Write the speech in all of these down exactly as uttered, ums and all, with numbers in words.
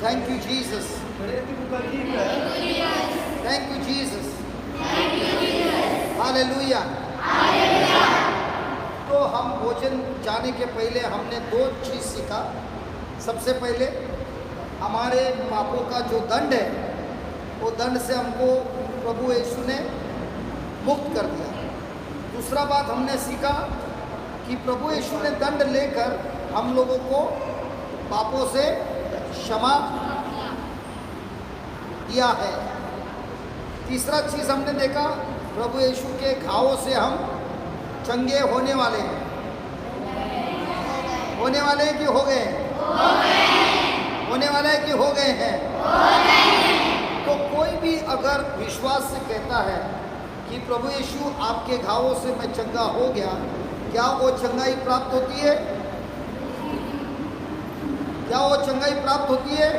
Thank you, Jesus. Thank you, Jesus. Hallelujah. तो हम भोजन जाने के पहले हमने दो चीज सीखा। सबसे पहले हमारे पापों का जो दंड है, वो दंड से हमको प्रभु यीशु ने मुक्त कर दिया। दूसरा बात हमने सीखा कि प्रभु यीशु ने दंड लेकर हम लोगों को पापों से क्षमा दिया है। तीसरा चीज हमने देखा, प्रभु यीशु के घावों से हम चंगे होने वाले हैं। होने वाले हैं कि हो गए हैं? होने वाले हैं कि हो गए हैं? तो कोई भी अगर विश्वास से कहता है कि प्रभु यीशु, आपके घावों से मैं चंगा हो गया, क्या वो चंगाई प्राप्त होती है? क्या वो चंगाई प्राप्त होती है?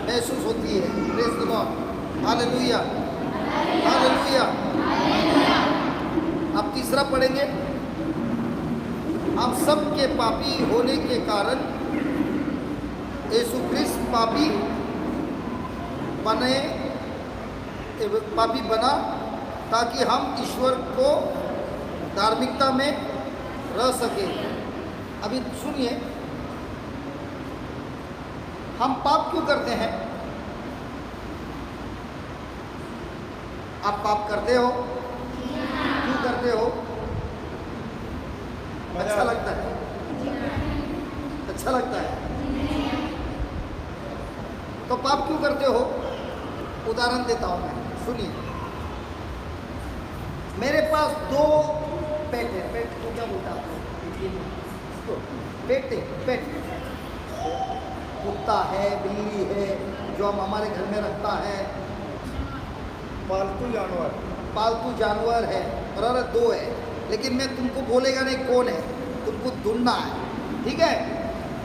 महसूस होती है। Praise the Lord. Hallelujah, hallelujah. अब तीसरा पढ़ेंगे। हम सब के पापी होने के कारण यीशु ख्रीस्त पापी बने, पापी बना, ताकि हम ईश्वर को धार्मिकता में रह सके। अभी सुनिए, हम पाप क्यों करते हैं? आप पाप करते हो? क्यों करते हो? अच्छा लगता है? अच्छा लगता है? तो पाप क्यों करते हो? उदाहरण देता हूं मैं, सुनिए। मेरे पास दो पेट है। पेट को क्या बोलता है आप लोग? पेट है, पेट। कुत्ता है, बिल्ली है, जो हम हमारे घर में रखता है। पालतू जानवर। पालतू जानवर है, बराबर, दो है, लेकिन मैं तुमको बोलेगा नहीं कौन है, तुमको ढूंढना है, ठीक है?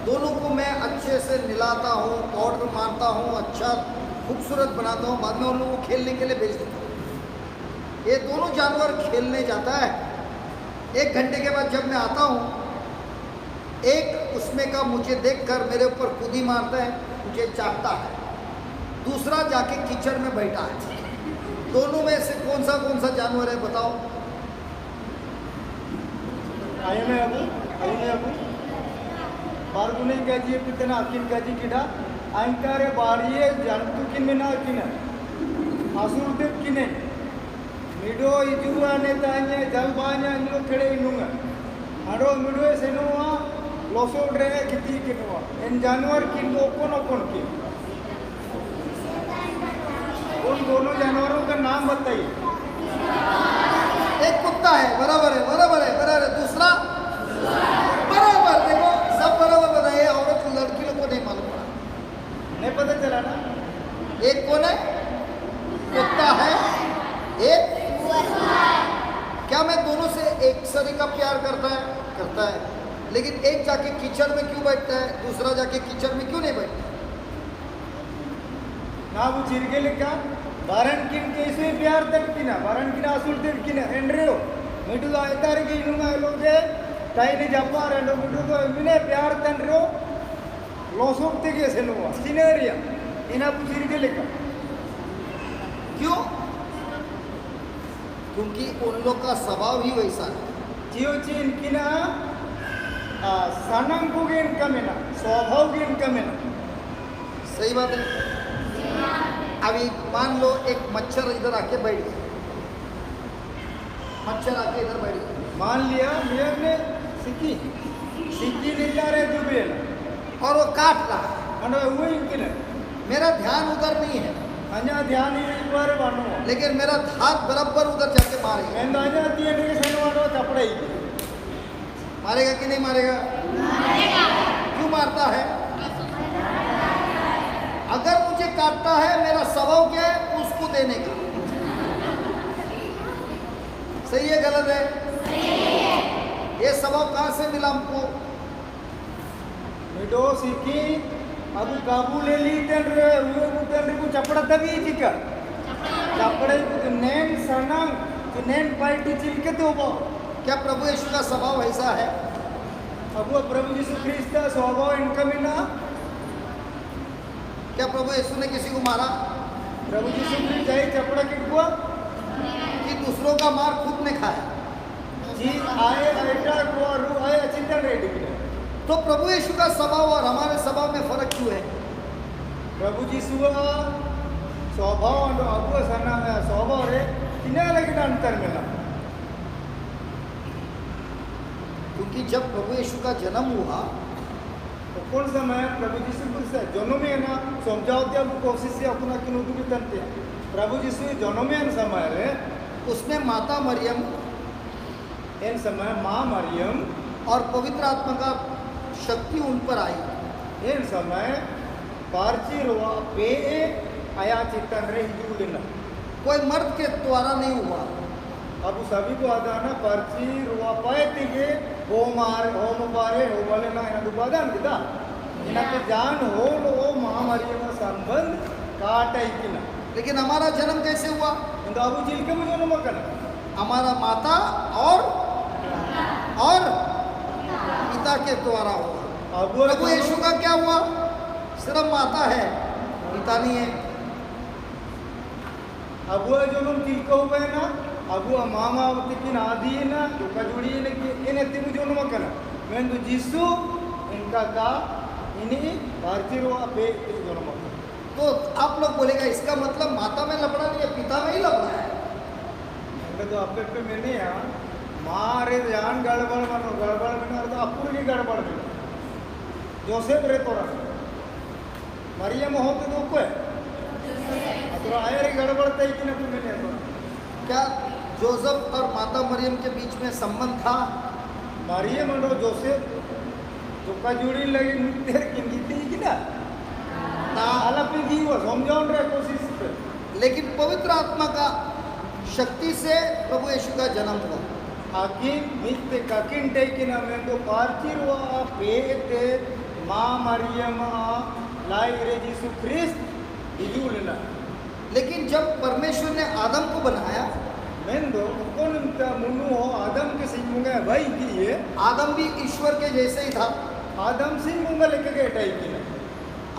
दोनों को मैं अच्छे से नहलाता हूँ, पाउडर मारता हूँ, अच्छा खूबसूरत बनाता हूँ, बाद में उन लोगों को खेलने के लिए भेज देता हूँ। ये दोनों जानवर खेलने जाता है। एक घंटे के बाद जब मैं आता हूँ, एक उसमें का मुझे देखकर मेरे ऊपर कुदी मारता है, मुझे चाटता है। दूसरा जाके कीचड़ में बैठा है। दोनों में से कौन सा, कौन सा जानवर है, बताओ? Ayu ne abu, ayu ne abu. Bargune gaji pitana akin gaji kida. Ankare bariye jantu kin mena kina. Asul te kine. Mido ijua ne tanya jalbanya nilo kede inunga. Ado mido senua loso dre kiti kinua. En janwar kin okon okon kin. उन दोनों जानवरों का नाम बताइए। एक कुत्ता है, बराबर है, बराबर है, बराबर है। दूसरा बराबर, देखो, सब बराबर बताइए, औरत लड़की लोग को नहीं मालूम पड़ा। नहीं पता चला ना? एक कौन है? कुत्ता है। एक, क्या मैं दोनों से एक सरी का प्यार करता है? करता है। लेकिन एक जाके कीचड़ में क्यों बैठता है, दूसरा जाके कीचड़ में क्यों नहीं बैठता? ना, वो चिरगे लेका, बारन किन कैसे प्यार तक किना, बारन किन असूल तक किना, एंड्रियो, मिटु दा एतार के इनुंगा लोगे, ताई ने जप्पा रेंडो मिटु दा एमिने प्यार तंड्रियो, लोसोक ते के सेनुआ, सिनेरिया, इना वो चिरगे लेका। क्यों? क्योंकि उन लोग का स्वभाव ही वैसा है। जियो चीन किना, आ, सनम को गेन कमेना, स्वभाव गेन कमेना। सही बात है। अभी मान लो एक मच्छर इधर आके बैठ गया, मच्छर आके इधर बैठ गया। मान लिया, मेरे ने सिक्की, सिक्की निकाले दुबेला। और वो काट रहा है। अरे, वो इनकी नहीं। मेरा ध्यान उधर नहीं है। अन्या ध्यान ही एक बार बानो। लेकिन मेरा हाथ बराबर उधर जाके मारेगा। मैं तो अन्या तीन के सन वालो कपड़े ही। मारेगा कि नहीं मारेगा? मारेगा। क्यों मारता है? अगर मुझे काटता है, मेरा स्वभाव क्या है? उसको देने का। सही है, गलत है? सही है। ये स्वभाव कहाँ से मिला हमको? मिडो सिक्की, अबु काबू ले ली तेंड्रे, उए बु तेंड्रे को चपड़ा तभी चिका। चपड़े को तो नैन सनंग, तो नैन पार्टी चिलके तो वो। क्या प्रभु यीशु का स्वभाव ऐसा है? अबुआ प्रभु यीशु ख्रीस्त सौभाव इनका मेना। क्या प्रभु यीशु ने किसी को मारा? प्रभु यीशु ख्रीस्त जाई चपड़ा किटकुआ? कि दूसरों का मार खुद ने खाया? जी, आए, आयटा कुआ रू आए, अचिंतन रेड्डी की। तो प्रभु यीशु का स्वभाव और हमारे स्वभाव में फर्क क्यों है? प्रभु यीशु का स्वभाव और अबुआ सना, स्वभाव रे, तिना लगे अंतर मेना। क्योंकि जब प्रभु यीशु का जन्म हुआ, तो कौन समय प्रभु यीशु को से जन्म में ना समझाओ दिया, वो कोशिश से अपना क्यों दूर तंते। प्रभु यीशु जन्म में समय रे, उसमें माता मरियम, एन समय माँ मरियम, और पवित्र आत्मा का शक्ति उन पर आई। एन समय पारची रोवा पे आया चित्तन रे हिजूलिना। कोई मर्द के द्वारा नहीं हुआ। अब सभी को आदाना पारची रोवा पाए तिगे, होम आर, होम बारे, होम वाले ना, इन्हें दुपादान किता। इन्हें के जान होम, ओ महामारी में संबंध काटा ही किना। लेकिन हमारा जन्म कैसे हुआ? तो अबू जिनके भी जन्म करना। हमारा माता और, और पिता के द्वारा हुआ। अबू प्रभु यीशु का क्या हुआ? सिर्फ माता है, पिता नहीं है। अबुआ जनम तिलका हुआ है ना, अबुआ मामा तिकिन आदि ना, तो कजुड़ी ने कि, इन्हें तिबु जनम कना। मैं तो जीसु, इनका का, इन्हीं भारतीय रो पे तिबु जनम कना। तो आप लोग बोलेगा, इसका मतलब माता में लफड़ा नहीं है, पिता में ही लफड़ा है। मैं तो आप पे मैंने यहाँ, माँ रे जान गड़बड़ बनो, गड़बड़ बनो, तो अपुर भी गड़बड़ बनो। जोसेफ रे तोरा। मरियम होते तो कोई। अतुरा आयर गड़बड़ तई कि ना तू मैंने तो। क्या जोसेफ और माता मरियम के बीच में संबंध था? मरियम और जोसेफ जो का जुड़ी लगी मित्र किन की थी कि ना? ना। आला पे की हुआ, समझाउन रे कोशिश पे। लेकिन पवित्र आत्मा का शक्ति से प्रभु यीशु का जन्म हुआ। आकिन मित्ते काकिन टेकिना मेंदो पार्चिरवा पेते माँ मरियम लाई रे जीसु ख्रिस्त हिजूलना। लेकिन जब परमेश्वर ने आदम को बनाया, मेंदो, उनको नंता मुन्नु हो आदम के सिंबुंगा बाई की ये। आदम भी ईश्वर के जैसे ही था। आदम सिंबुंगा लेके गए टाइप की ना।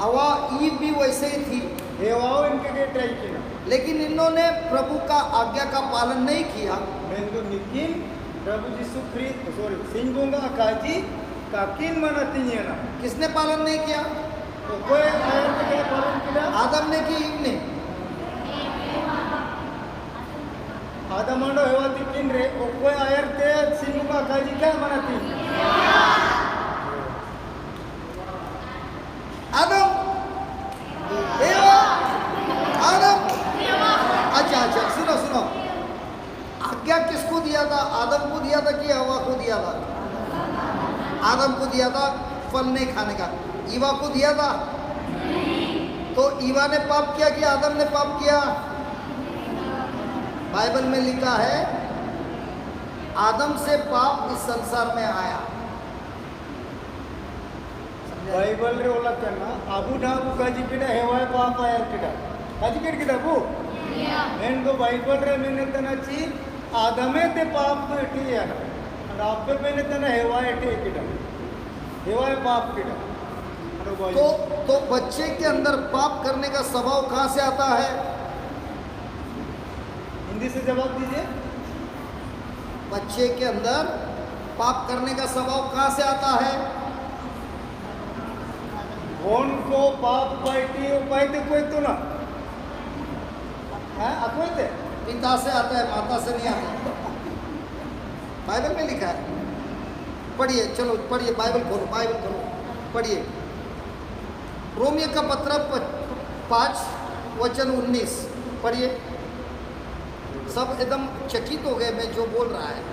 अवा ईव भी वैसे ही थी। हेवाओ इनके के ट्राई किया। लेकिन इन्होंने प्रभु का आज्ञा का पालन नहीं किया। मेंदो निकिन प्रभु यीशु ख्रीस्त, sorry, सिंबुंगा काजी काकिन मना तिनियना। किसने पालन नहीं किया? तो कोई आयरते क्या पालन किया? आदम ने कि ईव ने? आदम आंडो हेवा तिकिन रे, ओ कोई आयरते सिंबुंगा काजी क्या मना ती? आदम। एवा। आदम। अच्छा, अच्छा, सुनो, सुनो। आज्ञा किसको दिया था? आदम को दिया था कि हवा को दिया था? आदम को दिया था फल नहीं खाने का। ईवा को दिया था? तो ईवा ने पाप किया कि आदम ने पाप किया? बाइबल में लिखा है, आदम से पाप इस संसार में आया। बाइबल रे ओला तेना, आबू ना आबू काजी किडा हेवाए पाप आयर किडा। काजी किड किडा बू? मेंदो बाइबल रे मेने तेना ची, आदमे ते पाप तो एटी आया। और आपे मेने तेना हेवाए एटी किडा। हेवाए पाप किडा। अरे भाई। तो, तो बच्चे के अंदर पाप करने का स्वभाव कहाँ से आता है? हिंदी से जवाब दीजिए। बच्चे के अंदर पाप करने का स्वभाव कहाँ से आता है? कौन को पाप पाइती, वो पाइते कोई तो ना। हैं? अकोइते? पिता से आता है, माता से नहीं आता। बाइबल में लिखा है। पढ़िए, चलो, पढ़िए, बाइबल खोलो, बाइबल खोलो, पढ़िए। रोमियो का पत्र प-, पाँच, वचन उन्नीस, पढ़िए। सब एकदम चकित हो गए, मैं जो बोल रहा है।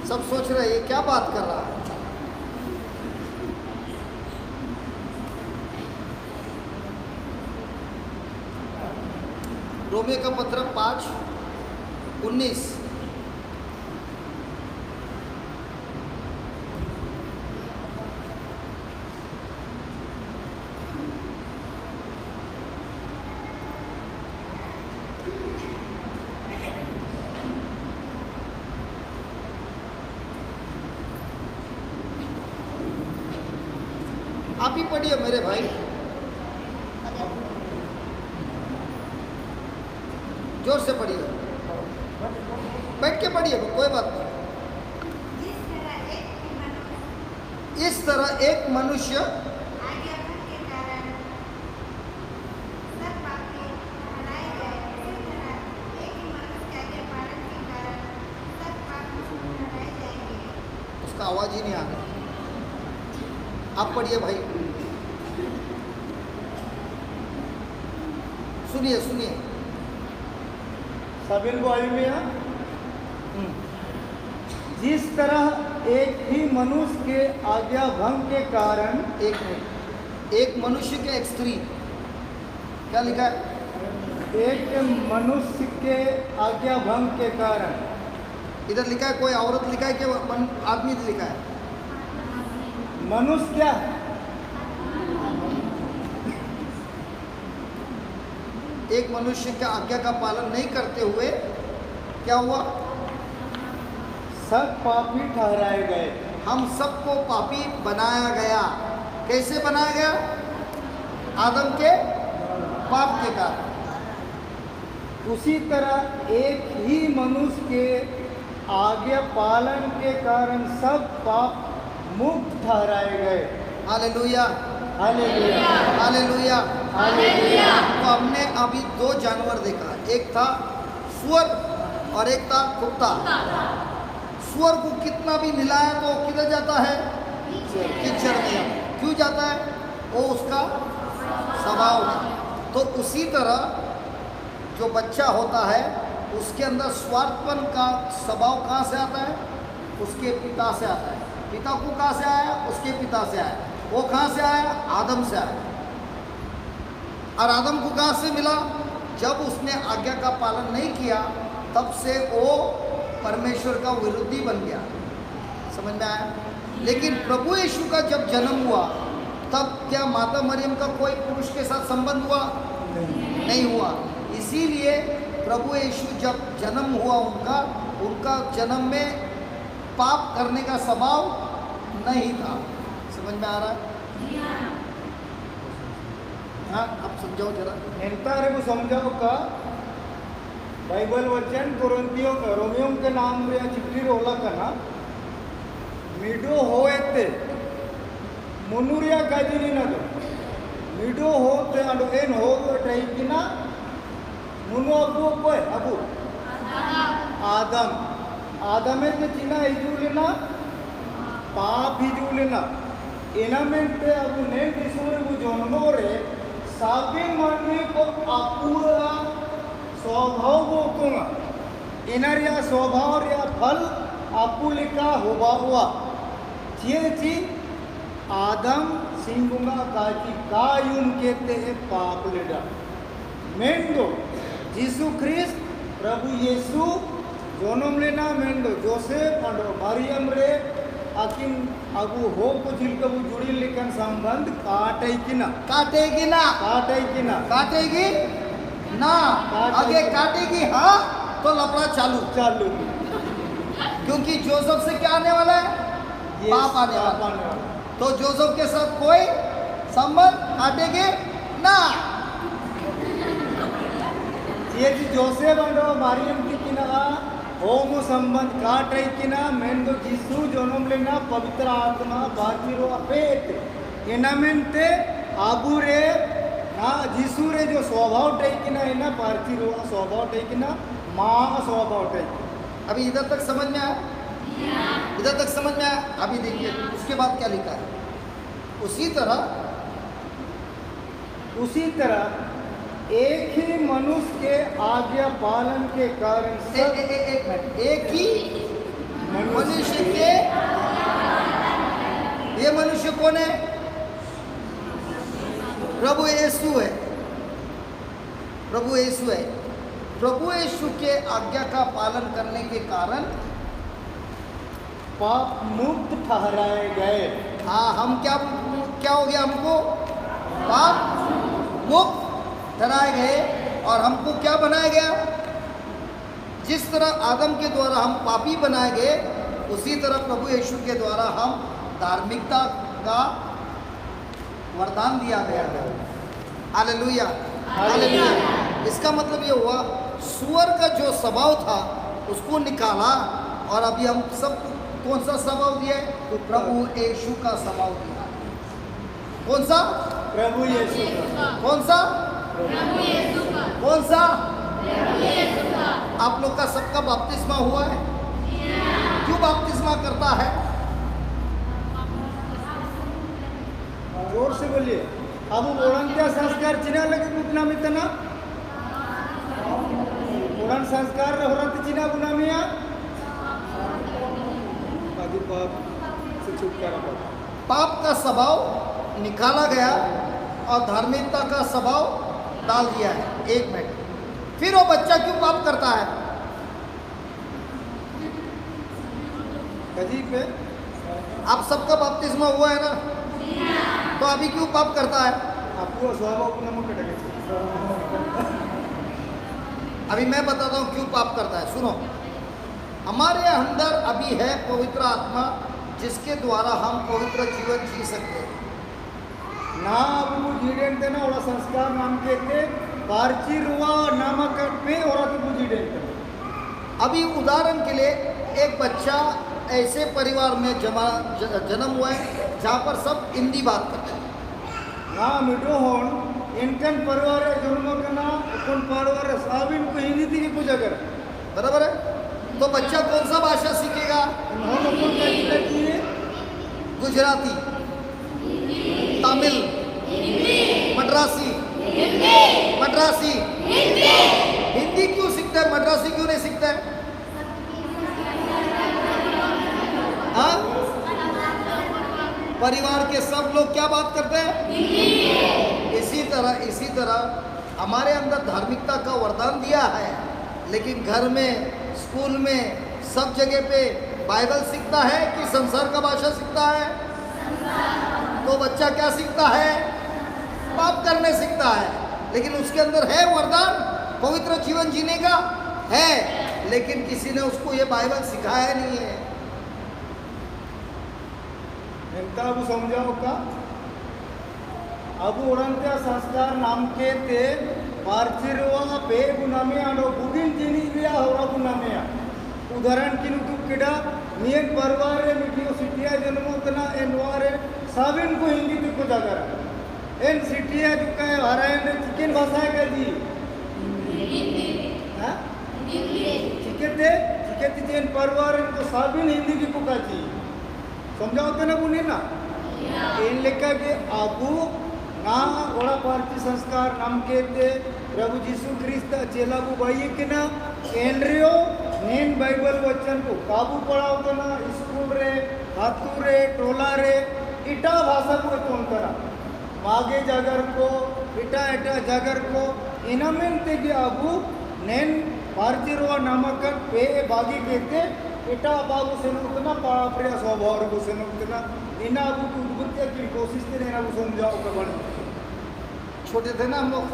सब सोच रहे, "ये क्या बात कर रहा है?" रोमियो का पत्र पाँच, उन्नीस। आप ही पढ़िए मेरे भाई, जोर से पढ़िए, बैठ के पढ़िए, कोई बात नहीं। इस तरह एक मनुष्य उसका आवाज ही नहीं आ रहा। आप पढ़िए भाई, सुनिए, सुनिए। साबिन को आयु में, हाँ? हम्म। जिस तरह एक ही मनुष्य के आज्ञा भंग के कारण एक मिनट, एक मनुष्य के, एक स्त्री, क्या लिखा है? एक मनुष्य के आज्ञा भंग के कारण। इधर लिखा है, कोई औरत लिखा है कि मन-, आदमी लिखा है? मनुष्य क्या है? एक मनुष्य की आज्ञा का पालन नहीं करते हुए क्या हुआ? सब पापी ठहराए गए। हम सबको पापी बनाया गया। कैसे बनाया गया? आदम के पाप के कारण। उसी तरह एक ही मनुष्य के आज्ञा पालन के कारण सब पाप मुक्त ठहराए गए। हालेलुया। हालेलुया। हालेलुया। हालेलुया। तो हमने अभी दो जानवर देखा, एक था सुअर और एक था कुत्ता। सुअर को कितना भी नहलाया तो किधर जाता है? कीचड़ में। क्यों जाता है? वो उसका स्वभाव है। तो उसी तरह जो बच्चा होता है, उसके अंदर स्वार्थपन का स्वभाव कहाँ से आता है? उसके पिता से आता है। पिता को कहाँ से आया? उसके पिता से आया। वो कहाँ से आया? आदम से आया। और आदम को कहाँ से मिला? जब उसने आज्ञा का पालन नहीं किया, तब से वो परमेश्वर का विरोधी बन गया। समझ में आया? लेकिन प्रभु यीशु का जब जन्म हुआ, तब क्या माता मरियम का कोई पुरुष के साथ संबंध हुआ? नहीं। नहीं हुआ। इसीलिए प्रभु यीशु जब जन्म हुआ उनका, उनका जन्म में पाप करने का स्वभाव नहीं था। समझ में आ रहा है? हाँ, आप समझाओ जरा। नेंता रे बू समझाओ का, बाइबल वचन कुरिन्थियों, रोमियों के नाम रे चिट्ठी रे ओला कना, मिडो होएते, मुनुरिया काजी नीना दो। मिडो होते अंडो एन हो दो टाइकिना, मुनु अबू कोई, अबू? आदम। आदम। आदमे ते चिना इजूलिना, पाप इजूलिना। इना मेंते अबू ने दिसूरे बू जोन्मो रे, साबिन मानवी को अपुआ स्वभाव बोकुंगा। इना रिया स्वभाव रिया फल अपुलिका होबावा। चिए ची आदम सिंगुंगा काजी का यून केते ए पाप लेडा। मेंदो, जीसू ख्रीस्त, प्रभु यीशु, जोनम लेना मेंदो, जोसेफ अंडो मरियम रे, अकिन अगु हो को झिलकबु जुड़ी लेकिन संबंध काटेगी ना। काटेगी ना। काटेगी ना। काटेगी ना। काटेगी। अगे काटेगी हाँ, तो लफड़ा चालू। चालू। क्योंकि जोसेफ से क्या आने वाला है? यस, पाप आने वाला। पाप आने वाला। तो जोसेफ के साथ कोई संबंध काटेगी ना। ये जी जोसेफ अंडो मरियम की किना होमो संबंध काटेगी ना, मेंदो जीसू जोनम लेना पवित्र आत्मा बाचिरो अपेत। इना मेंते अबुरे ना जीसू रे जो स्वभाव टेकिना, इना पार्थिव स्वभाव टेकिना, माँ स्वभाव टेकिना। अभी इधर तक समझ में आया? इधर तक समझ में आया? अभी देखिए, उसके बाद क्या लिखा है। उसी तरह, उसी तरह एक ही मनुष्य के आज्ञा पालन के कारण ए-, सब ए-, ए-, एक मिनट, एक ही मनुष्य मनुष्य के, ये मनुष्य कौन है? प्रभु यीशु है। प्रभु यीशु है। प्रभु यीशु के आज्ञा का पालन करने के कारण पाप मुक्त ठहराए गए। हाँ, हम क्या, क्या हो गया हमको? पाप मुक्त ठहराए गए। और हमको क्या बनाया गया? जिस तरह आदम के द्वारा हम पापी बनाए गए, उसी तरह प्रभु यीशु के द्वारा हम धार्मिकता का वरदान दिया गया है। Hallelujah, hallelujah. इसका मतलब ये हुआ, सुअर का जो स्वभाव था, उसको निकाला, और अभी हम सबको कौन सा स्वभाव दिया है? प्रभु यीशु का स्वभाव दिया है। कौन सा? प्रभु यीशु का। कौन सा? प्रभु यीशु का। कौन सा? प्रभु यीशु का। आप लोग का सबका बपतिस्मा हुआ है? क्यों बपतिस्मा करता है? जोर से बोलिए। अबू बोड़ंत्या संस्कार चिना लगे गुनामी तना? बोड़न संस्कार होरंत चिना गुनामिया? अदी पाप से छुटकारा पाता। पाप का स्वभाव निकाला गया और धार्मिकता का स्वभाव डाल दिया है। एक मिनट, फिर वो बच्चा क्यों पाप करता है? कजी पे? आप सबका बपतिस्मा हुआ है ना? तो अभी क्यों पाप करता है? आपको स्वाभाव को नमक कटेगा। अभी मैं बताता हूँ क्यों पाप करता है, सुनो। हमारे अंदर अभी है पवित्र आत्मा, जिसके द्वारा हम पवित्र जीवन जी सकते हैं। ना अबू बू जीडेंटना, ओड़ा संस्कार नाम के ते, पारची रुआ नामक पे ओड़ा तो बू जीडेंटना। अभी उदाहरण के लिए, एक बच्चा ऐसे परिवार में जमा-, ज-, जन्म हुआ है, जहाँ पर सब हिंदी बात करते हैं। ना मिडो होन, इनकन परिवार जन्म करना, अपन परिवार साबिन को हिंदी ती पूजा कर। बराबर है? तो बच्चा कौन सा भाषा सीखेगा? हम लोग को क्या सीखना चाहिए? गुजराती, तमिल, मद्रासी, मद्रासी। हिंदी क्यों सीखता है, मद्रासी क्यों नहीं सीखता है? हाँ? परिवार के सब लोग क्या बात करते हैं? इसी तरह, इसी तरह हमारे अंदर धार्मिकता का वरदान दिया है, लेकिन घर में, स्कूल में, सब जगह पे बाइबल सीखता है कि संसार का भाषा सीखता है? तो बच्चा क्या सीखता है? पाप करने सीखता है। लेकिन उसके अंदर है वरदान पवित्र जीवन जीने का, है, लेकिन किसी ने उसको ये बाइबल सिखाया नहीं है। एंता अबू समझाओ का? अबु ओड़ंते संस्कार नमकेते पार्चिरवा पेगु नमे अंडो बुगिन जिनिया होरगु नमे। उदाहरण किनु दुक्किडा, नियन परिवार रे मिटियो सिटिया जन्मोतना एन वारे साबिन को हिंदी तुको जागरा। एन सिटिया दुक्का है हरायन रे चिकेन भाषा है का जी? हाँ? चिकेते, चिकेते जेन परिवार को साबिन हिंदी की पुका जी। समझाओ तो ना बुने ना? एन लेखा के अबु ना ओड़ा पार्ची संस्कार नमकेते प्रभु जीसु ख्रीस्त चेलागु बाई के ना एनरेओ नेन बाइबल वचन को काबू पढ़ाओ तो ना स्कूल रे, हातू रे, टोला रे, इटा भाषा को तोंतरा। मागे जागर को, इटा इटा जागर को, इनामेन तेगे अबु नेन पार्चिरवा नमकन पे बागी केते, इटा बाबू सेनुतना पापड़िया स्वभाव को सेनुतना, इना अबु की उद्बुत्तिया की कोशिश तेरे इना अबु समझाओ का बड़ी। छोटे थे ना हम लोग,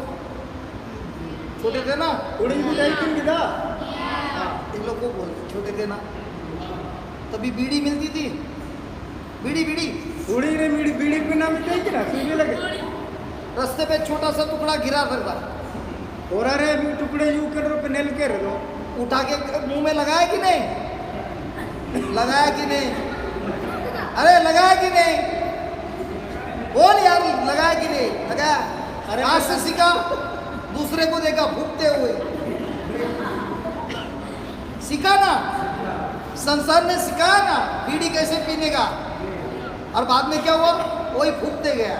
छोटे थे ना। थोड़ी भी नहीं किन किदा। हाँ, इन लोग को बोल, छोटे थे ना, तभी बीड़ी मिलती थी। बीड़ी, बीड़ी। थोड़ी रे बीड़ी, बीड़ी पीना मिलती है कि ना? पीने लगे। रास्ते पे छोटा सा टुकड़ा गिरा करता। और अरे, अभी टुकड़े यूं कर रो, पे नेल के रो। उठा के मुंह में लगाया कि नहीं? लगाया कि नहीं? अरे, लगाया कि नहीं? बोल यार, लगाया कि नहीं? लगाया। अरे, आज से सीखा, दूसरे को देखा फूकते हुए। सीखा ना, संसार ने सिखाया ना बीड़ी कैसे पीने का, और बाद में क्या हुआ, वही फूकते गया।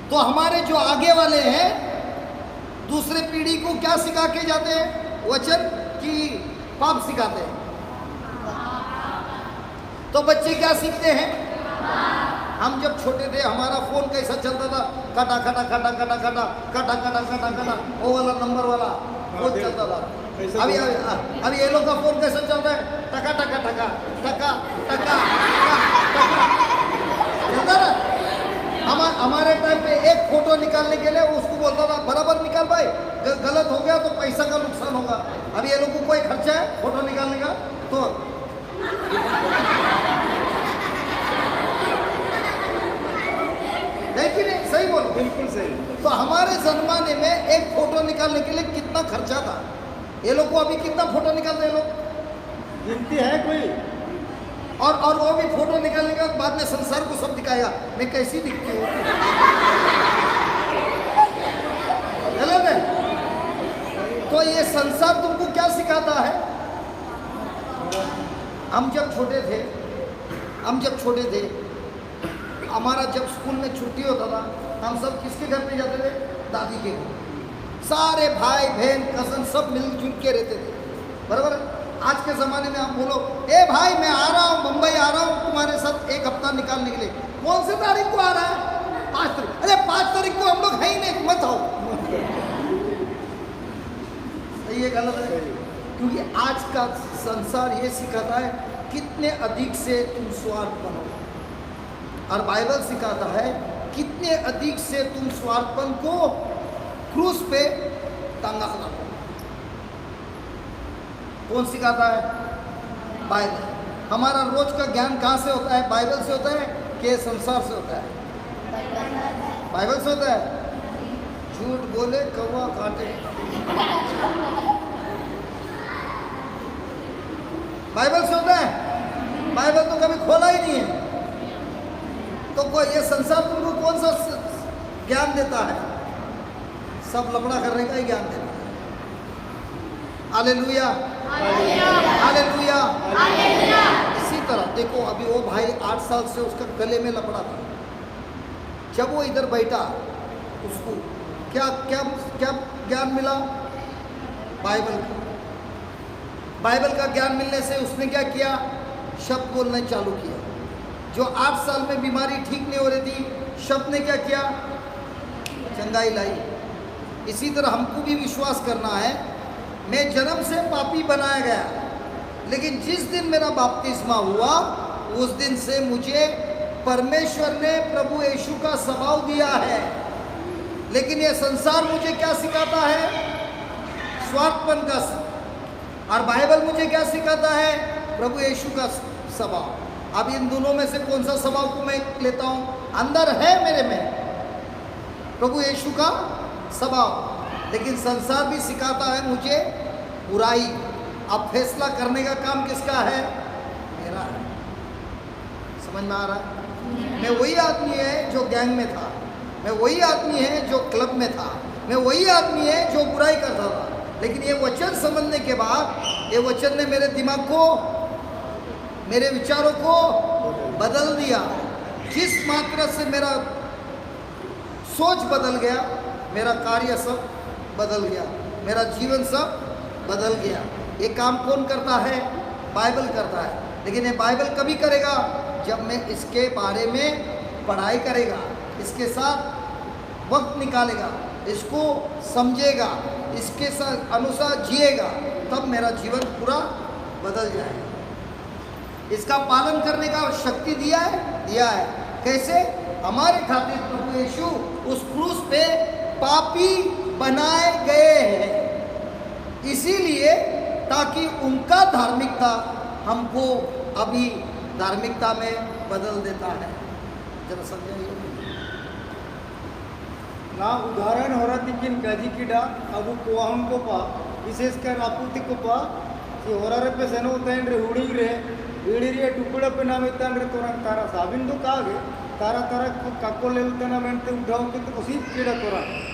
तो हमारे जो आगे वाले हैं, दूसरे पीढ़ी को क्या सिखा के जाते हैं? वचन की पाप सिखाते हैं। तो बच्चे क्या सीखते हैं? हम जब छोटे थे, हमारा फोन कैसा चलता था? खटा, खटा, खटा, वो वाला नंबर वाला फोन चलता था। अभी, अभी, अभी ये लोग का फोन कैसा चलता है? टका, टका, टका, टका, टका, टका। चलता था। हम, हमारे टाइम पे एक फोटो निकालने के लिए उसको बोलता था, "बराबर निकाल भाई, ग-, गलत हो गया तो पैसा का नुकसान होगा।" अभी ये लोग को कोई खर्चा है फोटो निकालने का? तो सही बोलो। बिल्कुल सही। तो हमारे जमाने में एक फोटो निकालने के लिए कितना खर्चा था? ये लोग को अभी कितना फोटो निकालते हैं लोग? गिनती है कोई? और, और वो भी फोटो निकालने के बाद में संसार को सब दिखाएगा, "मैं कैसी दिखती हूँ।" हेलो ने? तो ये संसार तुमको क्या सिखाता है? हम जब छोटे थे, हम जब छोटे थे, हमारा जब स्कूल में छुट्टी होता था, हम सब किसके घर पे जाते थे? दादी के घर। सारे भाई, बहन, कजन सब मिलजुल के रहते थे, बराबर? आज के जमाने में आप बोलो, "ए भाई, मैं आ रहा हूँ, बम्बई आ रहा हूँ तुम्हारे साथ एक हफ्ता निकालने के लिए।" "कौन से तारीख को आ रहा है?" "पाँच तारीख।" "अरे, पाँच तारीख को हम लोग है ही नहीं, मत आओ।" सही है, गलत है? क्योंकि आज का संसार ये सिखाता है, कितने अधिक से तुम स्वार्थ बनो। और बाइबल सिखाता है, कितने अधिक से तुम स्वार्थपन को क्रूस पे टंगा लो। कौन सिखाता है? बाइबल। हमारा रोज का ज्ञान कहाँ से होता है? बाइबल से होता है कि संसार से होता है? बाइबल से होता है। झूठ बोले कौवा काटे। बाइबल से होता है? बाइबल तो कभी खोला ही नहीं है। तो कोई, ये संसार तुमको कौन सा स-, ज्ञान देता है? सब लफड़ा करने का ही ज्ञान देता है। हालेलुया। हालेलुया। हालेलुया। हालेलुया। इसी तरह देखो, अभी वो भाई आठ साल से उसका गले में लफड़ा था। जब वो इधर बैठा, उसको क्या, क्या, क्या ज्ञान मिला? बाइबल का। बाइबल का ज्ञान मिलने से उसने क्या किया? शब्द बोलना चालू किया। जो आठ साल में बीमारी ठीक नहीं हो रही थी, शब्द ने क्या किया? चंगाई लाई। इसी तरह हमको भी विश्वास करना है। मैं जन्म से पापी बनाया गया, लेकिन जिस दिन मेरा बपतिस्मा हुआ, उस दिन से मुझे परमेश्वर ने प्रभु यीशु का स्वभाव दिया है। लेकिन ये संसार मुझे क्या सिखाता है? स्वार्थपन का स-, और बाइबल मुझे क्या सिखाता है? प्रभु यीशु का स-, स्वभाव। अब इन दोनों में से कौन सा स्वभाव को मैं लेता हूँ? अंदर है मेरे में, प्रभु यीशु का स्वभाव। लेकिन संसार भी सिखाता है मुझे बुराई। अब फैसला करने का काम किसका है? मेरा है। समझ में आ रहा है? मैं वही आदमी है जो गैंग में था, मैं वही आदमी है जो क्लब में था, मैं वही आदमी है जो बुराई करता था। लेकिन ये वचन समझने के बाद, ये वचन ने मेरे दिमाग को, मेरे विचारों को बदल दिया। जिस मात्रा से मेरा सोच बदल गया, मेरा कार्य सब बदल गया, मेरा जीवन सब बदल गया। ये काम कौन करता है? बाइबल करता है। लेकिन ये बाइबल कभी करेगा? जब मैं इसके बारे में पढ़ाई करेगा, इसके साथ वक्त निकालेगा, इसको समझेगा, इसके साथ अनुसार जिएगा, तब मेरा जीवन पूरा बदल जाएगा। इसका पालन करने का शक्ति दिया है, दिया है। कैसे? हमारे खातिर प्रभु यीशु उस क्रूस पे पापी बनाए गए हैं, इसीलिए ताकि उनका धार्मिकता हमको अभी धार्मिकता में बदल देता है। जरा समझाइए। ना उदाहरण होरा तिकिन गजी किडा, अबु कोहुन कोपा, विशेषकर आपु ती कोपा, कि होरा रे पे सेनो उताइन रे हुड़ी रे, बीड़ी रे टुकड़ा पे नाम इतान रे तोरन तारा साबिन दो कागे, तारा तारा कु-, काको ले उतना मेंते उठाओ के तो उसी किडा तोरा।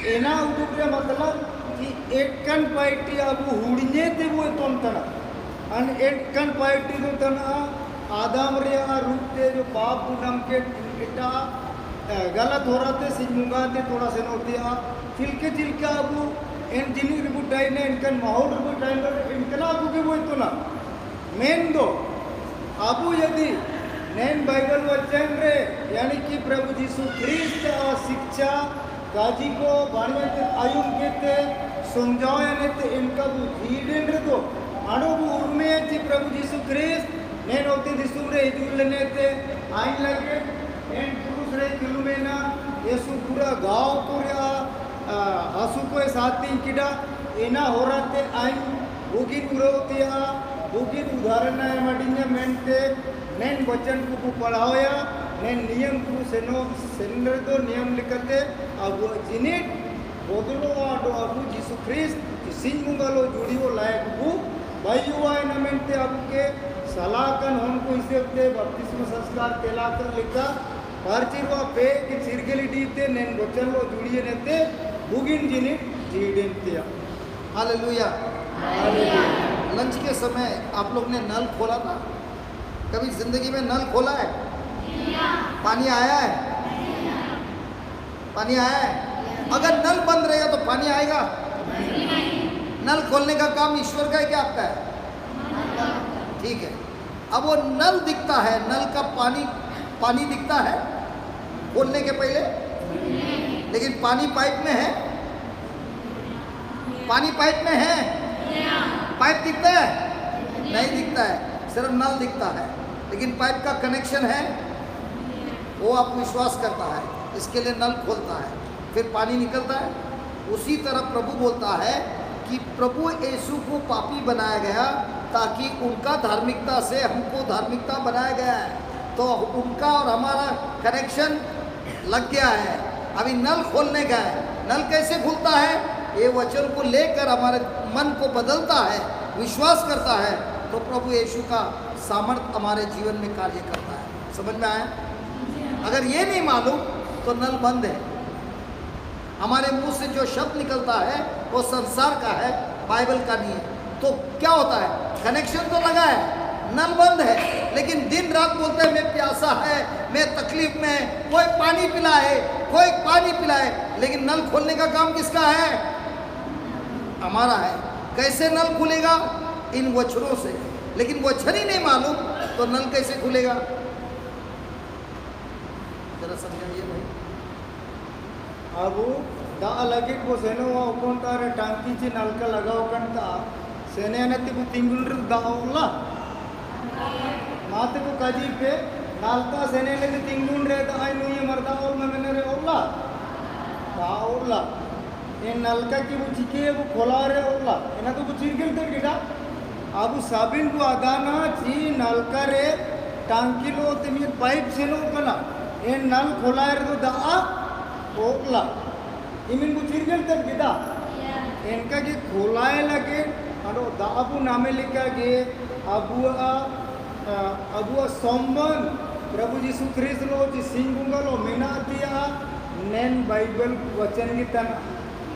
एना उदुक रे मतलब कि एकन पाइटी अबु हुड़िये ते वो तोन तना। अन एकन पाइटी दो तना, आदम रे आ रूप ते जो पाप गुनाम के इटा, अ, गलत होरा ते सिजमुंगा ते थोड़ा से नोतिया, चिलके चिलके अबु एन जिनी रिबुटाई ने इनकन माहौल रिबुटाई ने इनकना अबु के वो इतना। मेन दो, अबु यदि नेन बाइबल वचन रे, यानी कि प्रभु यीशु ख्रीस्त आ शिक्षा, काजी को बाणिया ते आयुम के ते समझाओ यानी ते इनका बु जीवन रे दो। आनो बु उर्मे ची प्रभु यीशु ख्रीस्त, नेन ओते दिसुम रे हिजुल लेने ते आइन लगे, नेन पुरुष रे किलुमेना, यीशु पूरा गाँव को रे आ, आ, हसु को ए साथी किडा, एना होरा ते आइन, बुगिन उरवतिया, बुगिन उदाहरण ना एमाडिन्या मेंते, नेन वचन को पढ़ाओया, नेन नियम कुरु सेनो, सेनरे दो नियम लिकते, अबु जिनिट बोदलो आडो अबु जीसु ख्रीस्त, इसिंग मुंगलो जुड़ियो लायक बु, बायुआ एना मेंते अबुके सलाकन होनको हिसेब ते बपतिस्मा संस्कार तेलाकन लिका, पारचिरवा पे कि चिरगेली डीते नेन वचन लो जुड़िए नेते, बुगिन जिनिट जीडेन तिया। हालेलुया। हालेलुया। लंच के समय आप लोग ने नल खोला था? कभी जिंदगी में नल खोला है? पानी आया है? पानी आया है? अगर नल बंद रहेगा तो पानी आएगा? नल खोलने का काम ईश्वर का है कि आपका है? ठीक है। अब वो नल दिखता है, नल का पानी, पानी दिखता है खोलने के पहले, लेकिन पानी पाइप में है? पानी पाइप में है? पाइप दिखता है? नहीं दिखता है, सिर्फ नल दिखता है, लेकिन पाइप का कनेक्शन है? वो आप विश्वास करता है, इसके लिए नल खोलता है, फिर पानी निकलता है। उसी तरह प्रभु बोलता है कि प्रभु यीशु को पापी बनाया गया, ताकि उनका धार्मिकता से हमको धार्मिकता बनाया गया है। तो उनका और हमारा कनेक्शन लग गया है। अभी नल खोलने का है। नल कैसे खुलता है? ये वचन को लेकर हमारे मन को बदलता है, विश्वास करता है, तो प्रभु यीशु का सामर्थ हमारे जीवन में कार्य करता है। समझ में आया? अगर ये नहीं मालूम, तो नल बंद है। हमारे मुंह से जो शब्द निकलता है, वो संसार का है, बाइबल का नहीं है। तो क्या होता है? कनेक्शन तो लगा है, नल बंद है, लेकिन दिन रात बोलते हैं, "मैं प्यासा है, मैं तकलीफ में है, कोई पानी पिलाए, कोई पानी पिलाए।" लेकिन नल खोलने का काम किसका है? हमारा है। कैसे नल खुलेगा? इन वचनों से। लेकिन वचन ही नहीं मालूम, तो नल कैसे खुलेगा? जरा समझाइए भाई। अबु दाआ लगिट बो सेनो वा उकोंतारे टांकी ची नलका लगाओ कंता, सेने अनेते बु तिंगुन रे दाआ उल्ला। माते बु कजी पे, नालता सेने अनेते तिंगुन रे दाआ नुये मर दाआ उल्ला, मेने रे उल्ला। दाआ उल्ला। ए नलका की बु चिके बु खोला रे उल्ला। एना तो बु चिरगिल ते गिदा। अबु साबिन बु अदाना ची नलका रे Tanki lo te min pipe seno kana, en nal kholaire do da'a okla. Imin bu chirgel tan gida. Enka ge kholaye lage, ando da'a bu name lika ge, abu a, a, abu a somban, Prabhu Jisu Kristo lo, chi sing bunga lo, mena tia, nen Bible vachan gi tana.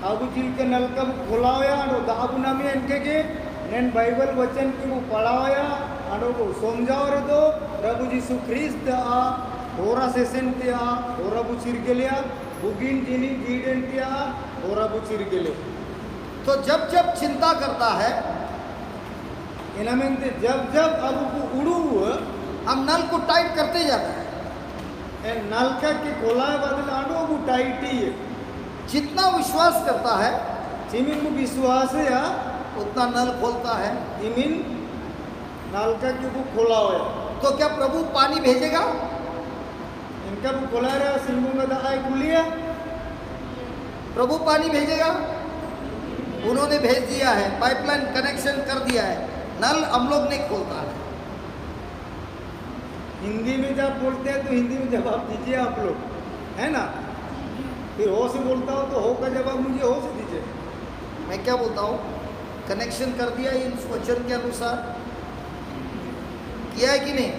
Abu chilke nalka bu kholaoya, ando da'a bu name enke ge, nen Bible vachan ki bu padhaoya, ando bu somjhaore do, Prabhu Jisu Kristo a, hora sesen tia, hora bu chirgelea, bugin jini jiden tia, hora bu chirgele. तो जब जब चिंता करता है, Enaminte jab jab abu ku uru, हम नल को टाइट करते जाता है। En nalka ke kholaye badal ando bu tight iye. जितना विश्वास करता है, chimin bu biswas ya, उतना नल खोलता है। Imin nalka ke bu kholaoya. तो क्या प्रभु पानी भेजेगा? Enka bu kholaira sing bunga da'a ai kulia. प्रभु पानी भेजेगा? उन्होंने भेज दिया है, पाइपलाइन कनेक्शन कर दिया है, नल हम लोग नहीं खोलता है। हिंदी में जब बोलते हैं तो हिंदी में जवाब दीजिए आप लोग, है ना? फिर हो से बोलता हो तो हो का जवाब मुझे हो से दीजिए। मैं क्या बोलता हूँ, कनेक्शन कर दिया इस वचन के अनुसार, किया है कि नहीं?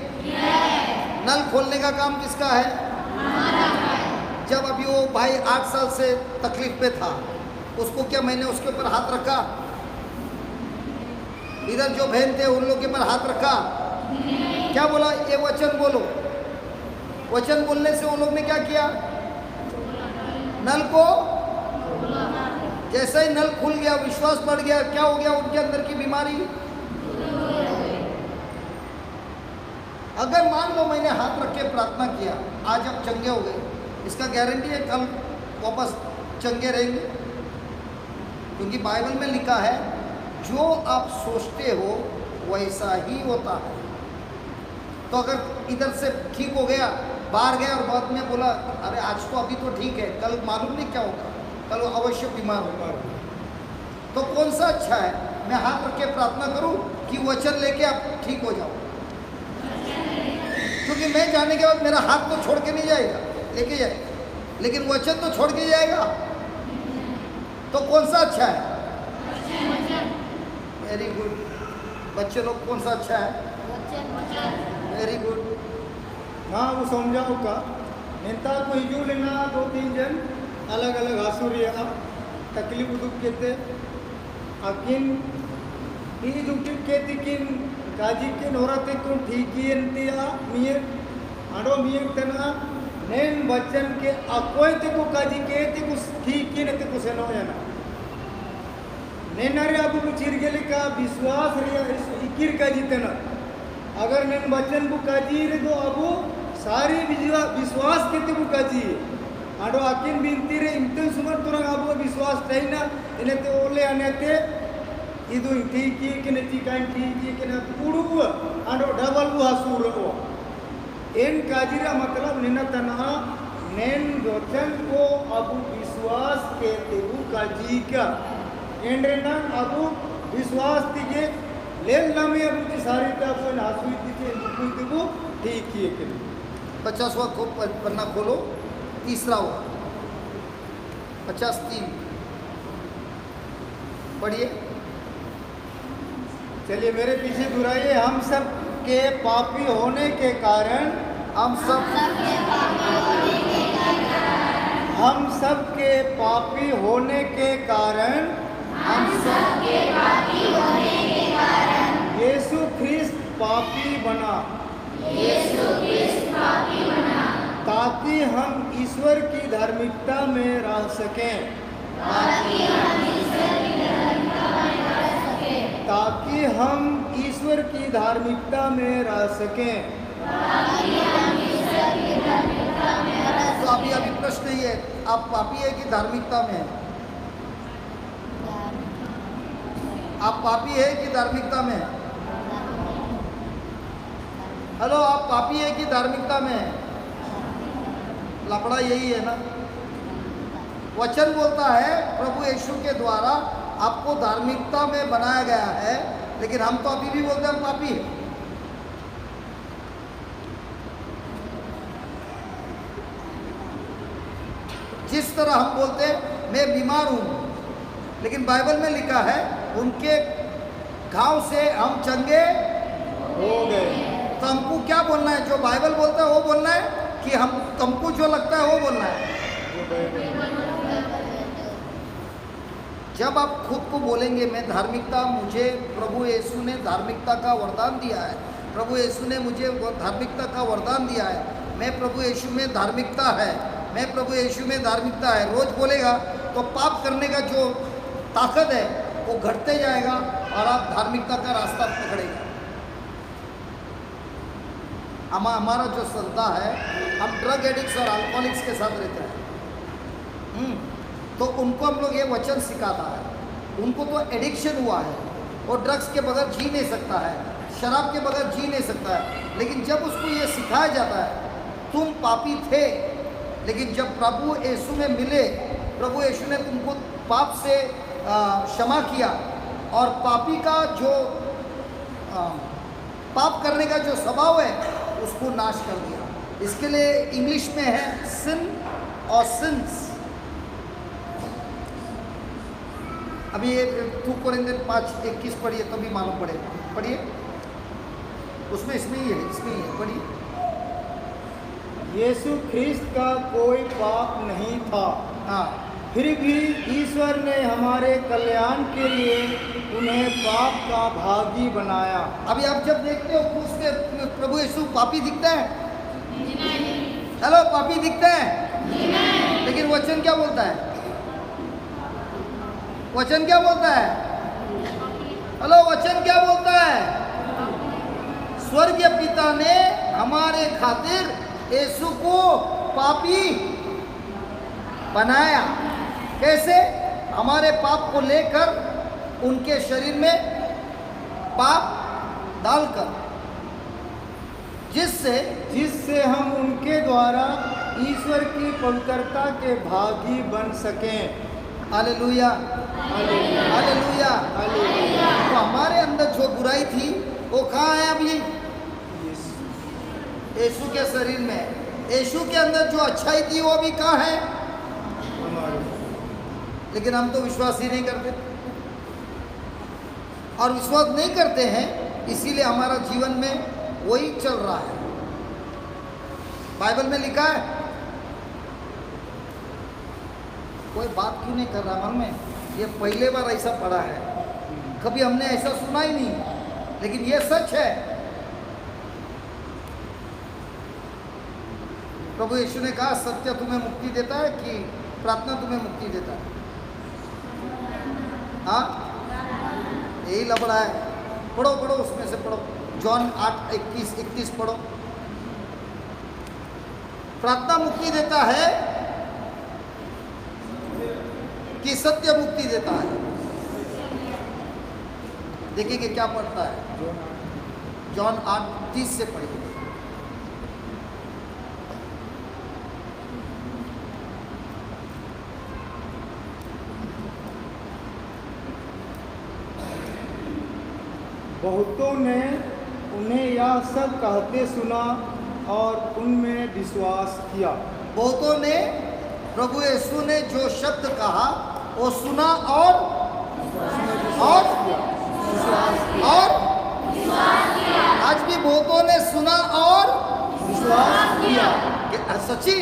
नल खोलने का काम किसका है? जब अभी वो भाई आठ साल से तकलीफ में था, उसको क्या मैंने उसके ऊपर हाथ रखा? इधर जो बहन थे, उन लोग के ऊपर हाथ रखा? क्या बोला? ये वचन बोलो। वचन बोलने से उन लोग ने क्या किया? नल को, जैसा ही नल खुल गया, विश्वास बढ़ गया, क्या हो गया? उनके अंदर की बीमारी। अगर मान लो मैंने हाथ रख के प्रार्थना किया, आज आप चंगे हो गए, इसका गारंटी है कल वापस चंगे रहेंगे? क्योंकि बाइबल में लिखा है, जो आप सोचते हो वैसा ही होता है। तो अगर इधर से ठीक हो गया, बाहर गया और बाद में बोला, अरे आज तो, अभी तो ठीक है, कल मालूम नहीं क्या होगा, कल अवश्य बीमार होगा। तो कौन सा अच्छा है, मैं हाथ रख के प्रार्थना करूं कि वचन लेके आप ठीक हो जाओ? क्योंकि मैं जाने के बाद मेरा हाथ तो छोड़ के नहीं जाएगा, लेके जाएगा, लेकिन वचन तो छोड़ के जाएगा। तो कौन सा अच्छा है? Very good। बच्चे लोग, कौन सा अच्छा है? Very good। हाँ, वो समझाओ का। नेंता को हिजूर लेना दो तीन जन अलग-अलग हासुरिया तकलीफ दुख केते। अकिन ई दुख केतिकिन काजी के नोरा तेकुन ठीक ही एंतिया मिये, आंडो मिये तना नेन बचन के अकोय तेकु काजी के तेकु ठीक ही ने तेकु सेनो एना। नेन अरे अबुकु चिरगेले का विश्वास रिया इस इकिर काजी तना। अगर नेन बचन बु काजी रे दो अबु सारी विजवा-, विश्वास केते बु काजी। आंडो अकिन बिनती रे इमतन सुमन तुरंग अबु विश्वास चाइना, इनते ओले अनेते, इदु ठीक ही के ने चिकाइन ठीक ही के ने उड़ु, आंडो double बु हासुर हो। एन काजीरा मतलब निना तनहा, नेन वचन को अबु विश्वास केते बु काजी का। एंड्रेना अबु विश्वास तिगे लेल नामे अबु जी सारी ता अबु एन हासुई तिगे एन दुखुई तिबु ठीक ही के। पचासवाँ खो-, प-, पन्ना खोलो, तीसरा हुआ। पचास तीन। पढ़िए। चलिए, मेरे पीछे दोहराइए। हम सब के पापी होने के कारण, हम सब, हम सब के पापी होने के कारण, हम सब के पापी होने के कारण यीशु ख्रीस्त पापी बना। यीशु ख्रीस्त पापी बना। ताकि हम ईश्वर की धार्मिकता में रह सकें। ताकि हम ईश्वर की धार्मिकता में रह सकें। ताकि हम ईश्वर की धार्मिकता में रह सकें। ताकि हम ईश्वर की धार्मिकता में रह सकें। तो अभी, अभी प्रश्न ये है, आप पापी है कि धार्मिकता में है? आप पापी है कि धार्मिकता में है? Hello, आप पापी है कि धार्मिकता में है? लफड़ा यही है ना। वचन बोलता है, प्रभु यीशु के द्वारा आपको धार्मिकता में बनाया गया है, लेकिन हम तो अभी भी बोलते हैं हम पापी हैं। जिस तरह हम बोलते हैं, "मैं बीमार हूँ," लेकिन बाइबल में लिखा है, "उनके घाव से हम चंगे हो गए।" तो हमको क्या बोलना है? जो बाइबल बोलता है, वो बोलना है कि हम, तुमको जो लगता है, वो बोलना है? जब आप खुद को बोलेंगे, "मैं धार्मिकता, मुझे प्रभु यीशु ने धार्मिकता का वरदान दिया है, प्रभु यीशु ने मुझे वो धार्मिकता का वरदान दिया है, मैं प्रभु यीशु में धार्मिकता है, मैं प्रभु यीशु में धार्मिकता है," रोज बोलेगा, तो पाप करने का जो ताकत है, वो घटते जाएगा और आप धार्मिकता का रास्ता पकड़ेगा। हम, हमारा जो संस्था है, हम ड्रग एडिक्ट्स और अल्कोहलिक्स के साथ रहते हैं। हम्म, तो उनको हम लोग ये वचन सिखाता है। उनको तो एडिक्शन हुआ है, वो ड्रग्स के बगैर जी नहीं सकता है, शराब के बगैर जी नहीं सकता है, लेकिन जब उसको ये सिखाया जाता है, "तुम पापी थे, लेकिन जब प्रभु यीशु में मिले, प्रभु यीशु ने तुमको पाप से, आ, क्षमा किया और पापी का जो, आ, पाप करने का जो स्वभाव है, उसको नाश कर दिया।" इसके लिए इंग्लिश में है sin और sins। अभी ये टू कोरिंथियन पाँच इक्कीस पढ़िए, तभी मालूम पड़ेगा। पढ़िए, उसमें, इसमें ही है, इसमें ही है, पढ़िए। यीशु ख्रीस्त का कोई पाप नहीं था। हाँ। फिर भी ईश्वर ने हमारे कल्याण के लिए उन्हें पाप का भागी बनाया। अभी आप जब देखते हो क्रूस पे प्रभु यीशु पापी दिखता है? हेलो, पापी दिखता है? लेकिन वचन क्या बोलता है? वचन क्या बोलता है? हेलो, वचन क्या बोलता है? स्वर्गीय पिता ने हमारे खातिर यीशु को पापी बनाया। कैसे? हमारे पाप को लेकर उनके शरीर में पाप डालकर, जिससे जिससे हम उनके द्वारा ईश्वर की पवित्रता के भागी बन सकें। हालेलुया। हालेलुया। हालेलुया। हालेलुया। तो हमारे अंदर जो बुराई थी, वो कहाँ है अभी? यीशु के शरीर में। यीशु के अंदर जो अच्छाई थी, वो अभी कहाँ है? लेकिन हम तो विश्वास ही नहीं करते। और विश्वास नहीं करते हैं, इसीलिए हमारा जीवन में वही चल रहा है। बाइबल में लिखा है, कोई बात क्यों नहीं कर रहा? मालूम है, ये पहले बार ऐसा पढ़ा है, कभी हमने ऐसा सुना ही नहीं, लेकिन ये सच है। प्रभु यीशु ने कहा, "सत्य तुम्हें मुक्ति देता है कि प्रार्थना तुम्हें मुक्ति देता है?" हाँ, यही लफड़ा है। पढ़ो, पढ़ो, उसमें से पढ़ो, जॉन आठ इक्कीस, इकतीस पढ़ो। प्रार्थना मुक्ति देता है कि सत्य मुक्ति देता है? देखेंगे क्या पढ़ता है। जॉन आठ तीस से पढ़िए। बहुतों ने उन्हें यह सब कहते सुना और उनमें विश्वास किया। बहुतों ने प्रभु यीशु ने जो शब्द कहा, वो सुना और, और, और आज भी बहुतों ने सुना और विश्वास किया। क्या सच्ची?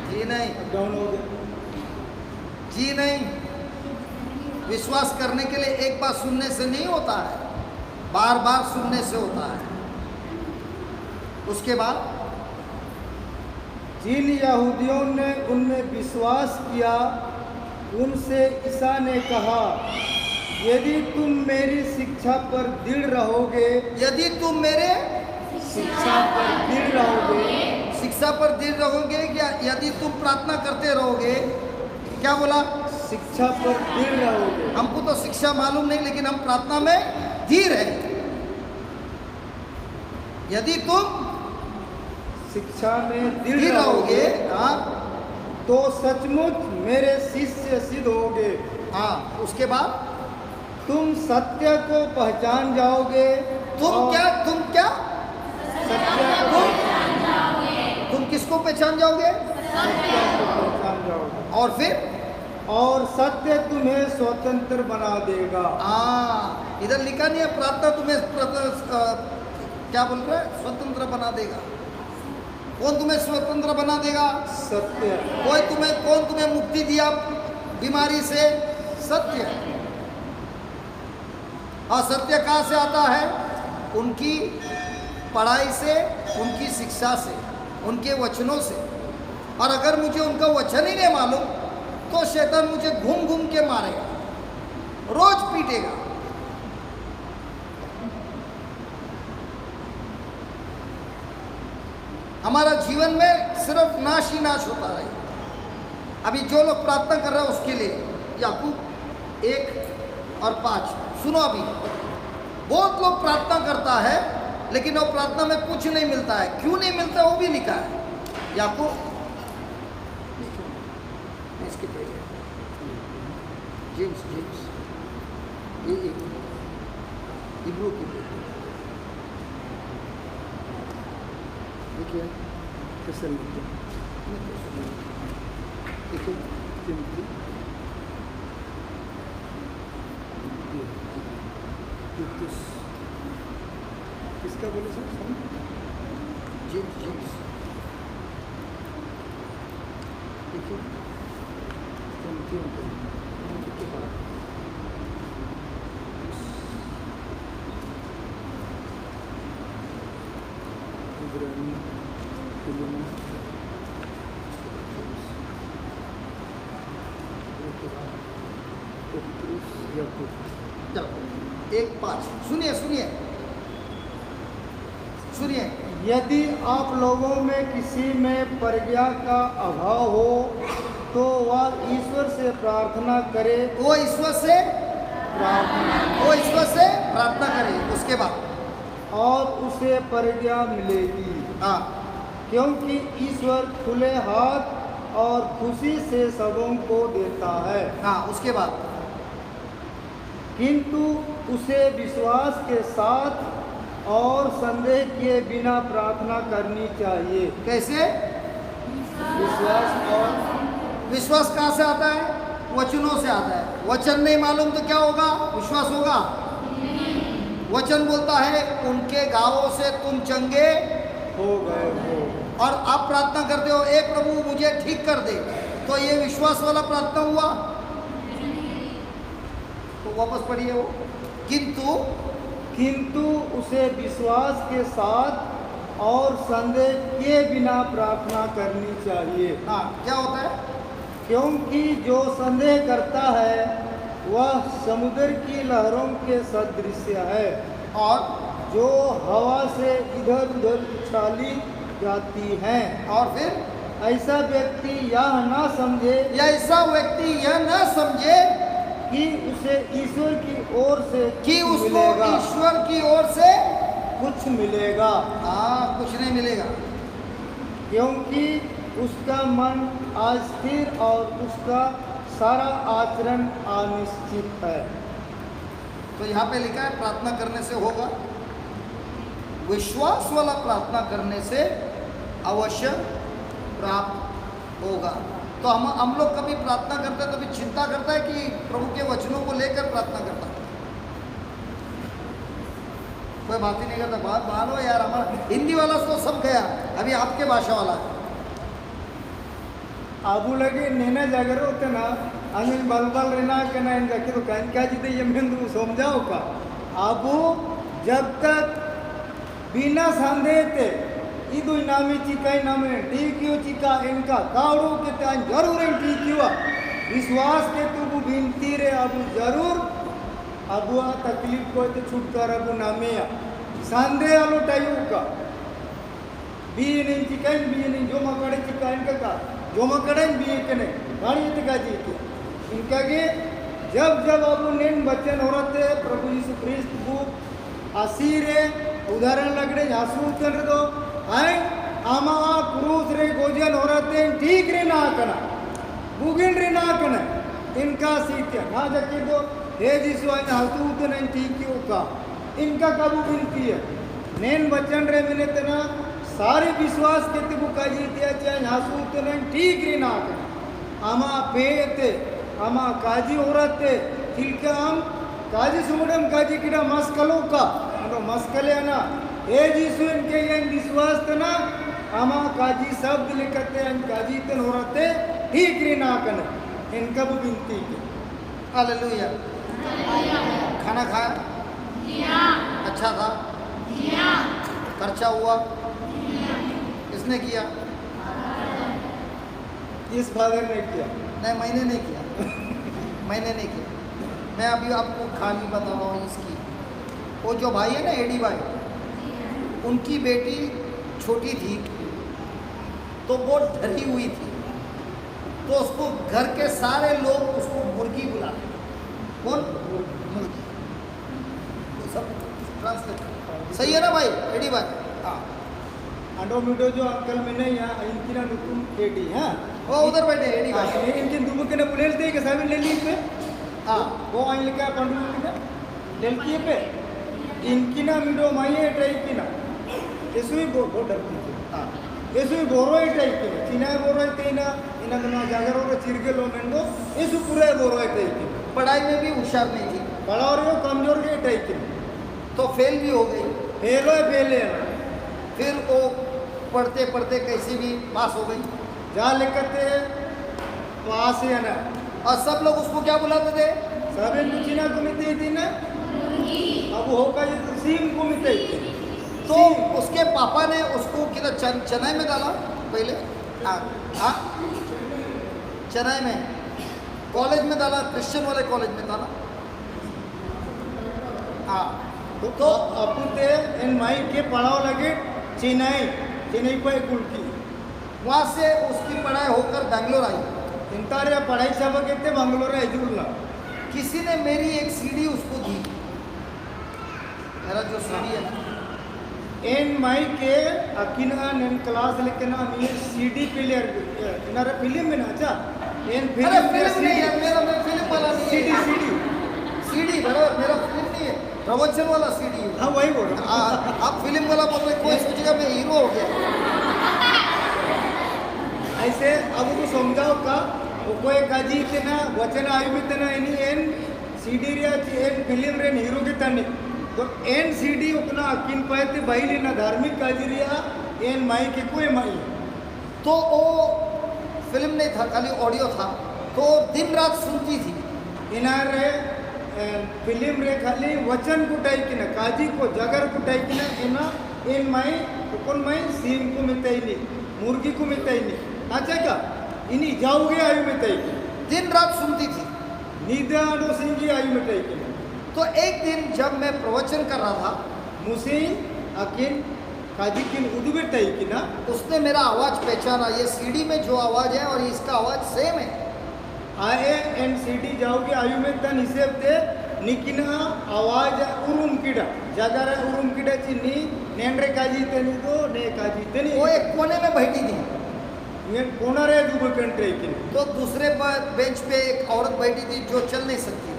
जी नहीं। डाउन हो गया। जी नहीं। विश्वास करने के लिए एक बार सुनने से नहीं होता है, बार-बार सुनने से होता है। उसके बाद जिन यहूदियों ने उनमें विश्वास किया, उनसे ईसा ने कहा, "यदि तुम मेरी शिक्षा पर दृढ़ रहोगे," यदि तुम मेरे शिक्षा पर दृढ़ रहोगे। शिक्षा पर दृढ़ रहोगे या यदि तुम प्रार्थना करते रहोगे? क्या बोला? शिक्षा पर दृढ़ रहोगे। हमको तो शिक्षा मालूम नहीं, लेकिन हम प्रार्थना में धीर हैं। यदि तुम शिक्षा में दृढ़ रहोगे, हाँ। तो सचमुच मेरे शिष्य सिद्ध होगे। हाँ, उसके बाद? तुम सत्य को पहचान जाओगे। तुम और क्या, तुम क्या? सत्य को तुम, तुम किसको पहचान जाओगे? सत्य को पहचान जाओगे। और फिर? और सत्य तुम्हें स्वतंत्र बना देगा। हाँ, इधर लिखा नहीं है प्रार्थना तुम्हें प्रत-, अ, क्या बोल रहा है? स्वतंत्र बना देगा। कौन तुम्हें स्वतंत्र बना देगा? सत्य। कोई तुम्हें, कौन तुम्हें मुक्ति दिया बीमारी से? सत्य। और सत्य कहाँ से आता है? उनकी पढ़ाई से, उनकी शिक्षा से, उनके वचनों से। और अगर मुझे उनका वचन ही नहीं मालूम, तो शैतान मुझे घूम घूम के मारेगा, रोज पीटेगा। हमारा जीवन में सिर्फ नाश ही नाश होता रहे। अभी जो लोग प्रार्थना कर रहे हैं उसके लिए, याकूब एक और पाँच, सुनो अभी। बहुत लोग प्रार्थना करता है, लेकिन वो प्रार्थना में कुछ नहीं मिलता है। क्यों नहीं मिलता, वो भी लिखा है। याकूब, इसके पहले। James, James. ये, ये, इब्रू की। देखिए, कैसे लिखते हैं। देखिए, तिमोथी। ये, ये किस, किसका बोले सर? James, James. देखिए, क्यों, क्यों, क्यों? इब्रानी, फिलिमोन, उसके बाद जेम्स। उसके बाद पतरस, याकूब। एक पाँच। सुनिए, सुनिए। सुनिए। यदि आप लोगों में किसी में प्रज्ञा का अभाव हो, तो वह ईश्वर से प्रार्थना करे। वो ईश्वर से प्रार्थना। वो ईश्वर से प्रार्थना करे। उसके बाद? और उसे प्रज्ञा मिलेगी। हाँ। क्योंकि ईश्वर खुले हाथ और खुशी से सबों को देता है। हाँ, उसके बाद? किंतु उसे विश्वास के साथ और संदेह किए बिना प्रार्थना करनी चाहिए। कैसे? विश्वास और विश्वास कहाँ से आता है? वचनों से आता है। वचन नहीं मालूम तो क्या होगा? विश्वास होगा? वचन बोलता है, "उनके घावों से तुम चंगे हो गए हो।" और आप प्रार्थना करते हो, "ए प्रभु, मुझे ठीक कर दे।" तो ये विश्वास वाला प्रार्थना हुआ? तो वापस पढ़िए वो। किंतु किंतु उसे विश्वास के साथ और संदेह किए बिना प्रार्थना करनी चाहिए। हाँ, क्या होता है? क्योंकि जो संदेह करता है, वह समुद्र की लहरों के सदृश है, और जो हवा से इधर-उधर उछाली जाती हैं। और फिर? ऐसा व्यक्ति यह ना समझे, या ऐसा व्यक्ति यह ना समझे कि उसे ईश्वर की ओर से कि कुछ उसको मिलेगा। ईश्वर की ओर से कुछ मिलेगा। हाँ, कुछ नहीं मिलेगा। क्योंकि उसका मन अस्थिर और उसका सारा आचरण अनिश्चित है। तो यहाँ पे लिखा है, प्रार्थना करने से होगा, विश्वास वाला प्रार्थना करने से अवश्य प्राप्त होगा। तो हम, हम लोग कभी प्रार्थना करते हैं तो भी चिंता करता है कि प्रभु के वचनों को लेकर प्रार्थना करता है? कोई बात ही नहीं करता। बात, बात हो यार, हमारा हिंदी वाला तो सब गया, अभी आपके भाषा वाला है। अबू लगे नेना जागर होते ना, अनिल बलबल रहना के ना, इन जाके तो कहीं क्या जीते, ये मैं तू समझाओ का। अबू जब तक बिना संदेह ते, इदु नामी चिका, नामे ठीक यो चिका, इनका कावड़ो के तान जरूर इन ठीक यो। विश्वास के तू वो बिनती रे, अबू जरूर, अबू आ तकलीफ को ते छुटकारा अबू नामे या। संदेह आलो टाइम का। बियेन चिकाइन, बियेन जोमा कड़े चिकाइन का, जोमा कड़े बिये कने, गाड़ी इतका जी के। इनका के जब, जब अबू नेन बचन होरते, प्रभु यीशु ख्रीस्त बु असीरे उदाहरण लगड़े जासू कर दो, हैं, आमा क्रूस रे गोजन होरते ठीक रे ना कना, बुगिन रे ना कना, इनका सीत्या, ना जके दो, हे जीसू आइन हसू तने ठीक यो का। इनका कबू बिनती है। नेन बचन रे मिने तना सारे विश्वास के तिबु काजी तिया चिया झासू तने ठीक रे ना के। आमा पे ते, Ama kaji horatte, tilka am kaji sumudam kaji kida maskaloka, ano maskale ana, e Jisu inke yang biswas tana, ama kaji sabd likatte an kaji ten horatte, thik rina kane, inka bu binti ke. Hallelujah. खाना खाया? जी हाँ। अच्छा था? जी हाँ। खर्चा हुआ? जी हाँ। किसने किया? इस फादर ने किया। नहीं, मैंने नहीं किया। मैंने नहीं किया। मैं अभी आपको कहानी बता रहा हूँ इसकी। वो जो भाई है ना, एडी भाई, उनकी बेटी छोटी थी, तो वो डरी हुई थी। तो उसको घर के सारे लोग उसको मुर्गी बुलाते थे। कौन? मुर्गी। वो सब ट्रांसलेट। सही है ना भाई? एडी भाई। हाँ। अंडो मिडो जो अंकल में नहीं है, इनकी ना नुकुम एडी, हाँ? वो उधर बैठे, एडी भाई। हाँ, इनकी दुमुके ना बुलेल थे कि साबिन ले ली पे? हाँ। वो आइन लेके आप अंडो मिडो ना? Lelki pe, inkina mido maye try kina. Esui bo-, बहुत डरती थी। हाँ। Esui बोरो ही try किना। चिना बोरो ही तेना, इना मना जागर और चिरगे लो मेंगो, एसु पूरा बोरो ही try किना। पढ़ाई में भी होशियार नहीं थी। पढ़ा और यो कमजोर के try किना। तो फेल भी हो गई। फेल हो, फेल है। फिर वो पढ़ते पढ़ते कैसे भी पास हो गई। जा लिखते पास ही है ना। और सब लोग उसको क्या बुलाते थे? साबिन को चिना कुमिते ही थी ना। अब होका ये सीम कुमिते ही थी। तो सीम। उसके पापा ने उसको किधर चन-, चेन्नई में डाला पहले? हाँ, हाँ? चेन्नई में। कॉलेज में डाला, क्रिश्चियन वाले कॉलेज में डाला। हाँ। तो, तो अपुते एन माई के पढ़ावा लगे चेन्नई, चेन्नई को एक उल्टी। वहाँ से उसकी पढ़ाई होकर बैंगलोर आई। इंतारे पढ़ाई चाबा केते बैंगलोर है जुड़ना। किसी ने मेरी एक सीडी उसको दी। मेरा जो सीडी है ना। एन माई के अकिना नेन क्लास लेके ना मी सीडी प्लेयर, इनारे फिल्म में ना, अच्छा? एन फिल्म अरे, में फिल्म नहीं सीडी। है, मेरा, मैं फिल्म वाला नहीं है। CD, CD. सीडी, बराबर, मेरा फिल्म नहीं है। प्रवचन वाला सीडी है। हाँ, वही बोल रहा हूँ। हाँ, आप फिल्म वाला बोल रहे, कोई सोचेगा मैं हीरो हो गया। ऐसे अब उनको समझाओ का, Okoye kaji itena, wachan ayu itena ini en CD ria chi en film ren hero ke tani. To en CD ukuna akin paite baili na dharmik kaji ria en mai ke koi mai. तो वो फिल्म नहीं था, खाली ऑडियो था, तो दिन रात सुनती थी। Inare, eh, film re khali wachan ku taikina, kaji ko jagar ku taikina, ina, in mai, ukun mai, sim ku mitaini, murgi ku mitaini. Acha ka? Ini jauge ayu mitaiki. दिन रात सुनती थी। Nida anu singi ayu mitaikina. तो एक दिन जब मैं प्रवचन कर रहा था, Musin akin kajikin udube taikina. उसने मेरा आवाज पहचाना, ये सीडी में जो आवाज है और इसका आवाज सेम है। Ae en CD jauge ayu mitan hiseb te nikina awaj urum kida, jagara urum kida chi ni, nendre kaji teni do, ne kaji teni. वो एक कोने में बैठी थी। Ngen kona re dubu kantre kin. तो दूसरे प-, बेंच पे एक औरत बैठी थी जो चल नहीं सकती।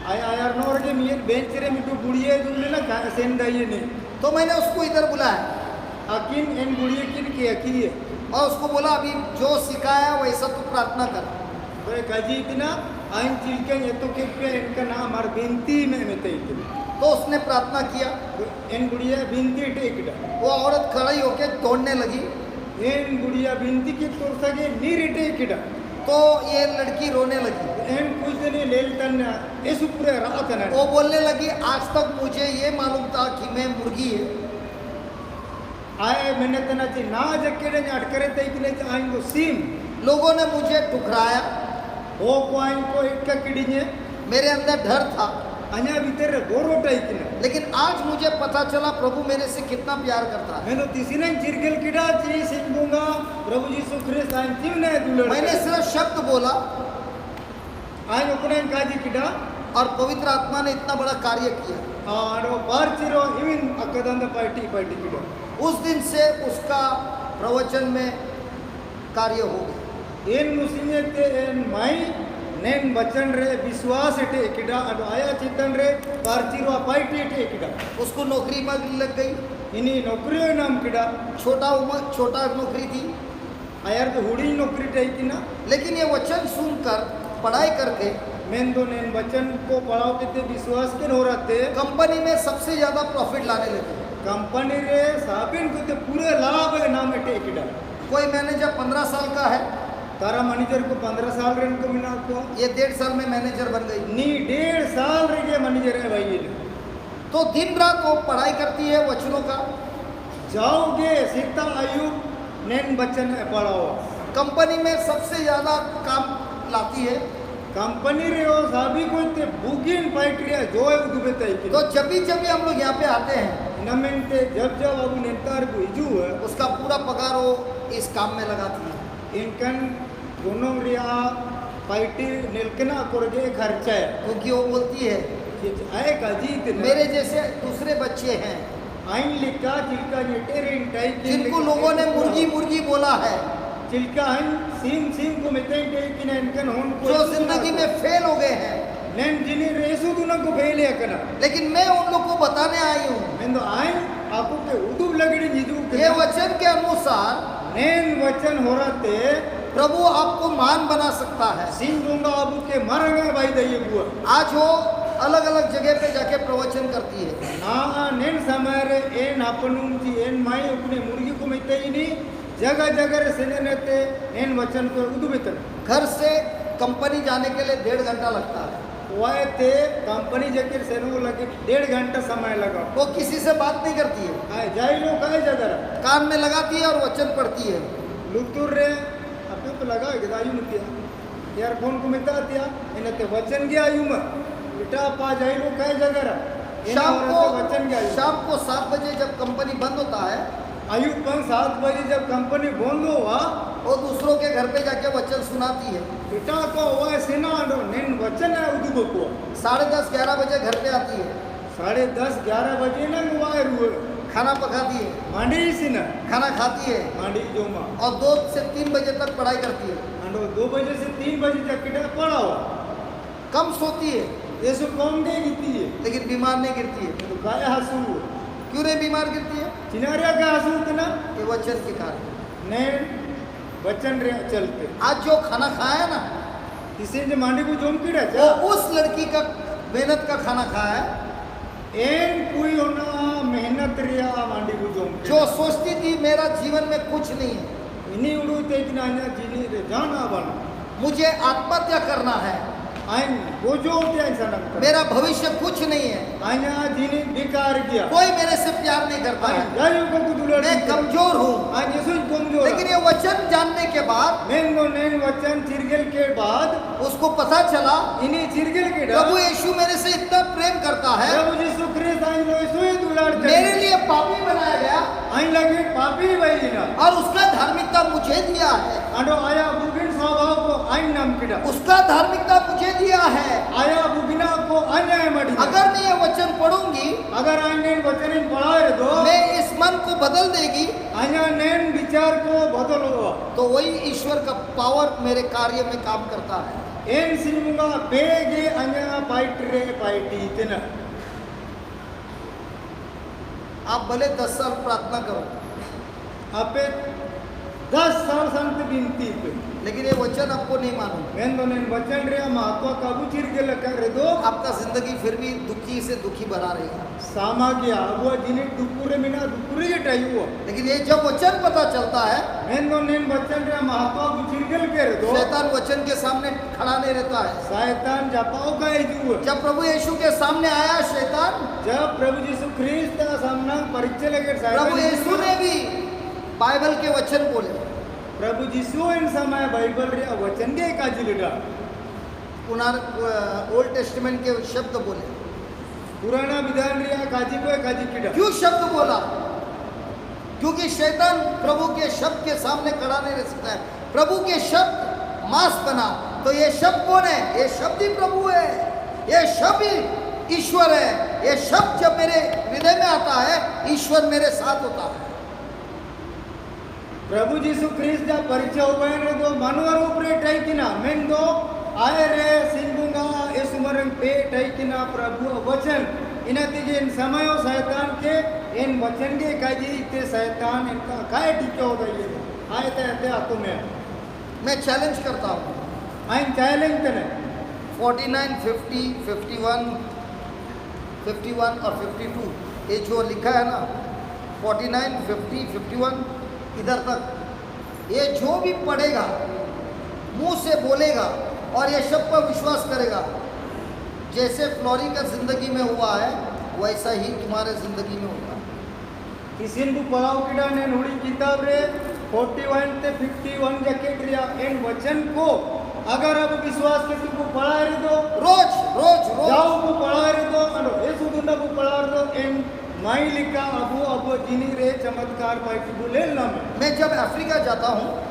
Ai, ai, ar norge mien bench re mitu budiye dunne na ka-, sendaiye ne. तो मैंने उसको इधर बुलाया। Akin en budiye kin ke akiye. और उसको बोला, "अभी जो सिखाया वैसा तू प्रार्थना कर।" Bere kaji itina, ain chilken eto kepe enka na amar binti me mete itina. तो उसने प्रार्थना किया। En budiya binti ite ikida. वो औरत खड़ी होके दौड़ने लगी। En budiya binti ki torsa ke nir ite ikida. तो ये लड़की रोने लगी। En kuch dene lel tanna, esu pura ra'a tana. वो बोलने लगी, "आज तक मुझे ये मालूम था कि मैं मुर्गी है।" Ae mene tana chi na jakede ni atkare tai kine chi ain go sim. लोगों ने मुझे ठुकराया। Ho ko ain ko ekka kidinye. मेरे अंदर डर था। Anya bitere goro tai kina. लेकिन आज मुझे पता चला प्रभु मेरे से कितना प्यार करता है। Meno tisinen chirgel kida chi singunga Prabhu Jisu Krist ain timne dulal. मैंने सिर्फ शब्द बोला। Ain ukuna kaji kida. और पवित्र आत्मा ने इतना बड़ा कार्य किया। Aro parchiro iwin akadanda party party kida. उस दिन से उसका प्रवचन में कार्य हो गया। En musinge te en mai nen bachan re biswas ite kida aro aya chitan re parchiro party ite kida. उसको नौकरी में लग गई। Ini nokri nam kida. छोटा उम्र, छोटा नौकरी थी। आयार तो हुड़ी नौकरी टाइकिना। लेकिन ये वचन सुनकर, पढ़ाई करके, मेंदो नेन वचन को पढ़ावते ते विश्वास के होराते, कंपनी में सबसे ज्यादा प्रॉफिट लाने लगे। कंपनी रे साबिन को ते पूरे लाभ है नाम टेकिडा। कोई मैनेजर पन्द्रह साल का है। तारा मैनेजर को पन्द्रह साल रेन को मिना को। ये डेढ़ साल में मैनेजर बन गई। नी डेढ़ साल रे के मैनेजर है भाई ये। तो दिन रात वो पढ़ाई करती है वचनों का। जाओगे सीता आयु नेन वचन पढ़ाओ। कंपनी में सबसे ज्यादा काम लाती है। कंपनी रे वो साबी को ते बुगिन पाइटरिया जो है दुबे तय की। तो जब भी, जब भी हम लोग यहाँ पे आते हैं, नमेंते जब जब अबु नेंतार को इजू है। उसका पूरा पगार वो इस काम में लगाती है। इनकन गुनों रिया पाइटी नेलकना कोरगे खर्चा है। क्योंकि वो बोलती है, कि आए का जी इतने। मेरे जैसे दूसरे बच्चे हैं। आइन लिखा जिनका नेटेर इंटाई की जिनको लोगों ने मुर्गी, मुर्गी बोला है। जिनका आइन सीम, सीम को मिते इंटाई की ना इनकन होन को जो जिंदगी में फेल हो गए हैं। नेन जिनी रेसु दुना को फेल है कना। लेकिन मैं उन लोग को बताने आई हूँ। मेंदो आइन आपको के उदुब लगड़ी निजू के ये ना। वचन के अनुसार नेन वचन होराते प्रभु आपको महान बना सकता है। सिंह दूंगा अबुके मरंगे भाई दइये बुआ। आज वो अलग-अलग जगह पे जाके प्रवचन करती है। ना नेन समय रे एन अपनुम जी एन माई अपने मुर्गी को मिते ही नहीं, जगह जगह रे सेने नेते नेन वचन को उदुबितन। घर से कंपनी जाने के लिए डेढ़ घंटा लगता है। वायते कंपनी जाके सेनो लगे डेढ़ घंटा समय लगा। वो किसी से बात नहीं करती है। आए, जाई लो काहे जगह रहा? कान में लगाती है और वचन पढ़ती है। लुतुर रे, अबे तो लगा के दायु नतिया। Earphone को मिता दिया, इन्हें ते वचन के आयु में। बेटा, पा जाई लो काहे जगह रहा? इन्हें शाम और को, ते वचन के आयु। शाम को सात बजे जब कंपनी बंद होता है, आयु पांच सात बजे जब कंपनी बंद हुआ, वो दूसरों के घर पे जाके वचन सुनाती है। बेटा को हुआ सेना आंडो, नेन वचन है उदुबको। साढ़े दस, ग्यारह बजे घर पे आती है। साढ़े दस, ग्यारह बजे ना वायर हुए। खाना पकाती है। मांडी सी ना। खाना खाती है। मांडी जोमा। और दो से तीन बजे तक पढ़ाई करती है। आंडो दो बजे से तीन बजे तक किटा पढ़ा हुआ। कम सोती है। ये सो कम दे गिरती है। लेकिन बीमार नहीं गिरती है। तो काय हंसू? क्यों नहीं बीमार गिरती है? चिनारिया का हंसू इतना? ये वचन के कारण। ने वचन रे चलते। आज जो खाना खाया ना, इसे जे मांडी को जोम किड़ा वो चा? उस लड़की का मेहनत का खाना खाया है। एन कोई होना मेहनत रिया मांडी को जोम किड़ा। जो सोचती थी, "मेरा जीवन में कुछ नहीं है।" इनी उड़ू ते कि ना, ना जीनी रे जान आवन। मुझे आत्महत्या करना है। आइन बोझो होते आइन सनम कर। मेरा भविष्य कुछ नहीं है। आइन जीनी बेकार गया। कोई मेरे से प्यार नहीं करता है। आइन जायू को कुछ दुलार मैं नहीं करता। कमजोर हूँ। आइन ये सोच कमजोर है। लेकिन ये वचन जानने के बाद मेंदो नेन वचन चिरगेल के बाद उसको पता चला, इनी चिरगेल के डा प्रभु यीशु मेरे से इतना प्रेम करता है। प्रभु यीशु ख्रीस्त आइन लो इसो ही दुलार करते। मेरे लिए पापी बनाया गया। आइन लगे पापी भाई ना। और उसका धार्मिकता मुझे दिया है। अंडो आया बुगिन स्वभाव को आइन नाम किड़ा। उसका धार्मिकता मुझे दिया है। आया बुगिना को आइन आया मड़ी। अगर मैं ये वचन पढ़ूंगी, अगर आइन नेन वचन इन पढ़ा रे दो, मैं इस मन को बदल देगी। आइन नेन विचार को बदलो। तो वही ईश्वर का पावर मेरे कार्य में काम करता है। एन सिंबुंगा बेगे आइन पाइट रे पाइटी इतना। आप भले दस साल प्रार्थना करो, आपे दस साल संत बिनती पे। लेकिन ये वचन आपको नहीं मालूम। मेंदो नेन वचन रे महत्व काबू चिरगेल कर रे दो। आपका जिंदगी फिर भी दुखी से दुखी भरा रहेगा। सामा गया, अब वो जिने दुकुरे मिना दुकुरे ये टाइम हुआ। लेकिन ये जब वचन पता चलता है, मेंदो नेन वचन रे महत्व काबू चिरगेल कर रे दो। शैतान वचन के सामने खड़ा नहीं रहता है। शैतान जापाव का है जुआ। जब प्रभु यीशु के सामने आया शैतान, जब प्रभु यीशु ख्रीस्त का सामना परीक्षा लगे शैतान प्रभु यीशु ने भी बाइबल के वचन बोले। प्रभु यीशु इन समय बाइबल रे वचन के काजी लिडा। पुनर-, अ, ओल्ड टेस्टामेंट के शब्द बोले। पुराना विधान रे काजी को काजी किडा। क्यों शब्द बोला? क्योंकि शैतान प्रभु के शब्द के सामने खड़ा नहीं रह सकता है। प्रभु के शब्द मांस बना, तो ये शब्द कौन है? ये शब्द ही प्रभु है, ये शब्द ही ईश्वर है। ये शब्द जब मेरे हृदय में आता है, ईश्वर मेरे साथ होता है। प्रभु यीशु ख्रीस्त जा परिचय हुआ है रे दो मानव रूप रे टाइकिना, मेंदो आए रे सिंगुंगा, इस उमर पे टाइकिना प्रभु वचन। इना तिगे इन समय शैतान के इन वचन के काजी इते शैतान इनका काय टिके हो गई है। Aye te, te aku me. मैं challenge करता हूँ। Ain challenge tene. Forty nine, fifty, fifty one, fifty one और fifty two, ये जो लिखा है ना, forty nine, fifty, fifty one, इधर तक, ये जो भी पढ़ेगा, मुंह से बोलेगा और ये सब पर विश्वास करेगा, जैसे फ्लोरी का जिंदगी में हुआ है, वैसा ही तुम्हारे जिंदगी में होगा। Kissin bu palaukida, nen huring kitab re forty one te fifty one jacket ria, en वचन को अगर अब विश्वास के तुमको पढ़ा रे दो, रोज, रोज, रोज। जाओ को पढ़ा रे दो, अनो, ए सुदुंडा को पढ़ा रे दो, en माई लिखा, अबु, अबु जिनी रे चमत्कार पाई तुमको ले लम। मैं जब अफ्रीका जाता हूँ,